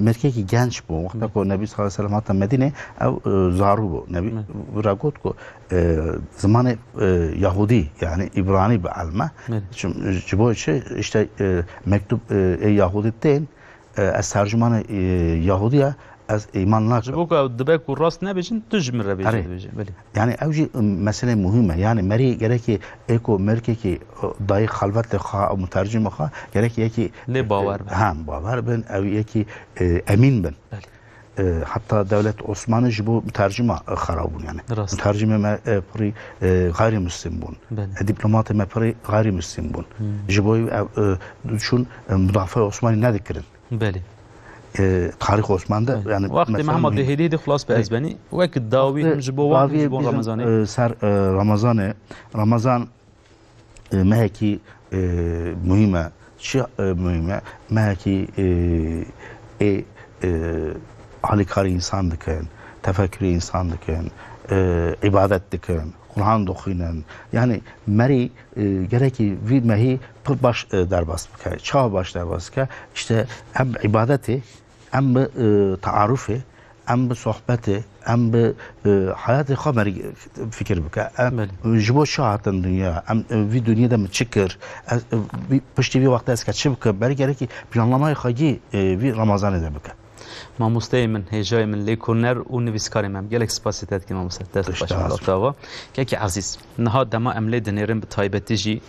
mêrkekî genç bû. Wexta ku Nebî sallallahu aleyhi ve sellem hate Medînê, ew, e, zarû bû. Nebî Hı. vira got ku, e, zimanê, e, Yahudî, yani İbrani bi elme. Hı. Çim-, ji bo çi, işte, e, mektub, e, ê Yahudî tên, e, ez tercümanê, e, Yahudî ya, ez îman nakim. Ji bo ku ew dibe ku rast nebêjin, tu ji min re bêjî Erê. Dibêjin. Belê. Yani ew jî, ım, mesele muhîm e. Yani merî gerekî ê ku mêrkekî, ı, dayî xelvetê xwe û mutercimê xwe gerekî yekî, Lê bawer bin. Ha, bawer bin, ew yekî, e, emîn bin. Belê. E, heta dewlet Osmanî ji bo mutercima, e, xera bûn yani. Rast. Mutercimê me, e, pirî, e, gayrimüslim bûn. Belê. E, dîplomatê me pirî gayrimüslim bûn. Hmm. Ji bo ew, e, çûn, e, mudafaa Osmanî nedikirin. Belê. E, tarîx Osman de, Belê. yani, Wextê me mesela hema muhîm. Dihêlî de xilas bi Belê. Ez benî. Wek dawî Wextê him ji bo wan, him dawî ji bo bizim, Remezanê. E, ser, e, Ramazanê. Ramazan, e, mehekî, e, muhîm e. Çi, e, muhîm e? Mehekî, e, ê, e, alîkarî însan dikin, tefekkürê însan dikin, e, îbadet dikin, Quran dixwînin. Yani merî, e, gerekî vî mehî pir baş, e, derbas bike. Çawa baş derbas bike? İşte em îbadetê, em bi, e, taarufê, em bi sohbetê, em bi, e, hayatê xwe merî fikir bike. Em Belê. ji bo çi hatin dinya? Em, e, vî dinyê de min çi kir? Ez, e, vî, piştî vî wextê ez ka çi bikim? Merî gerekî planlamayê xwe gî, e, vî Ramazanê de bike. Mamosteyê min, hêjayê min, lêkolîner û nivîskarê me. Em gelek spasî te dikin, mamoste. Dest Tişt baş, az. Allah te ava. Kekî ezîz, niha dema em lê dinêrin, bi taybetî jî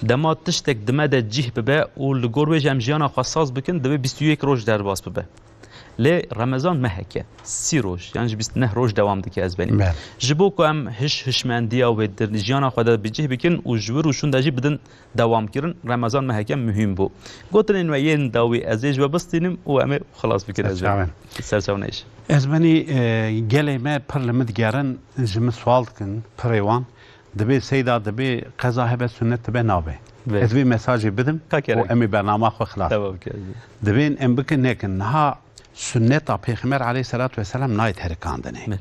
dema tiştek di me de cih bibe û li gor wê jî em jiyana xwe saz bikin, divê bîst û yek roj derbas bibe. Lê Remezan mehek e, sî roj, yan jî bîst û neh roj dewam dike ez benî. Belê. Ji bo ku em hiş hişmendiya wê di jiyana xwe de bi cih bikin û ji wir û şûn de jî bidin dewam kirin, Remezan meheke muhîm bû. Gotinên we yên dawî ez ê ji we bistînim û em ê xilas bikin ez Ser çavan. Ser çavan êş. Ez benî, e, gelê me pir li min digerin, ji min sual dikin, pirê wan. Dibê seyda, dibê qeza hebe, sunnet dibe, nabe. Belê. Ez vê mesajê bidim Ka û kerem. Em ê bernama xwe xilas. Tamam, kerem. Dibên em bikin nekin. Niha sunneta Pêxember aleyhisselatu vesselam nayê terikandinê. Belê.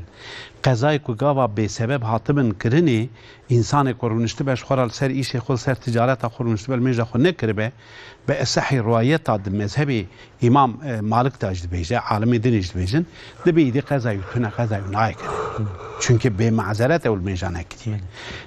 Qezayê ku gava bêsebeb hatibin kirinê, însanê ku rûniştibe ji xwe re li ser îşê xwe, li ser ticareta xwe rûniştibe, li mêja xwe nekiribe, bi esehî riwayeta di mezhebê Îmam, e, Malik de jî dibêje, alimê din jî dibêjin, dibê îdî qezayî tune, qezayî nayê kirin. Çunke bê mazeret ew li mêja nekiriye.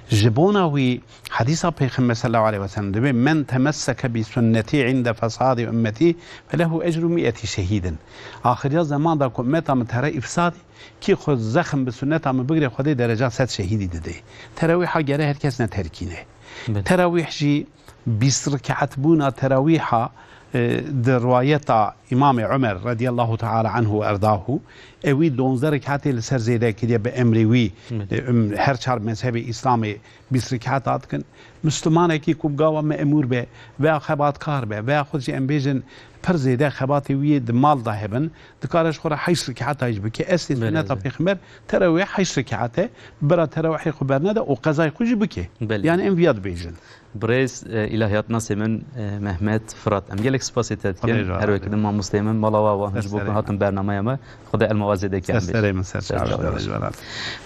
Ji bona wî hedîsa Pêxember sallallahu aleyhi ve sellem dibê, "Men temesseke bi sunnetî inde fesadî ummetî felehu ecru mi'eti şehîdin." Axiriya zeman da ku ummeta min tere îfsadî, kî xwe zexm bi sunneta min bigire, Xwedê dereca sed şehîdî didê. Terawîha gere her kes neterikîne. Belê. Terawîh jî bîst rikaet bûna terawîha, e, di riwayeta Îmamê Umer radiyallahu teala anhu erdahu, ewî donzdeh rikaetê li ser zêde kiriye bi emrê wî, Belê. E, em, her çar mezhebê Îslamê bîst rikaet dikin. Mislimanekî ku bi gava memûr be, veya xebatkar be, veya xwe jî em bêjin pir zêde xebatê wî yê di mal de hebin, dikare ji xwe re heşt rikaeta jî bike. Eslê Belê, sunneta belê. Pêxember terawîh heşt rikaet e, bira terawihê xwe bernede û qezayê xwe jî bike. Belê. Yani em viya dibêjin. Birêz, e, îlahiyatnasê min, e, Mehmet Firat. Em gelek spasê te dikin. Xwedê razî Her wekî be. Din mamosteyê min, mala wa wan ji bo ku Ser serê hatin bernameya me. Xwedê elma wa zêde kêm bêje. Ser serê min, ser Ser çavê çavê te min.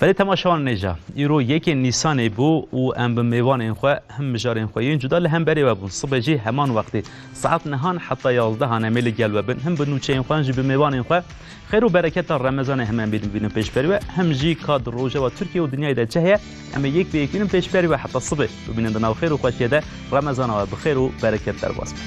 Belê temaşevan nêja. Îro yekê Nîsanê bû û em bi mêvanên xwe him mijarên xwe yên cuda li hemberê we bûn. Sibê jî heman wextê saet nehan heta yazdehan em ê li gel we bin. Him bi nûçeyên xwe, him jî bi mêvanên xwe. Xêr û bereketa Remezanê him em bînin pêşberî we, him jî ka di rojeva Tirkiye û dinyayê de çi heye, em ê yek bi yek bînin pêşberî we heta sibê. Bimînin di nav xêr û xweşiyê de, Remezana we bi xêr û bereket derbas be.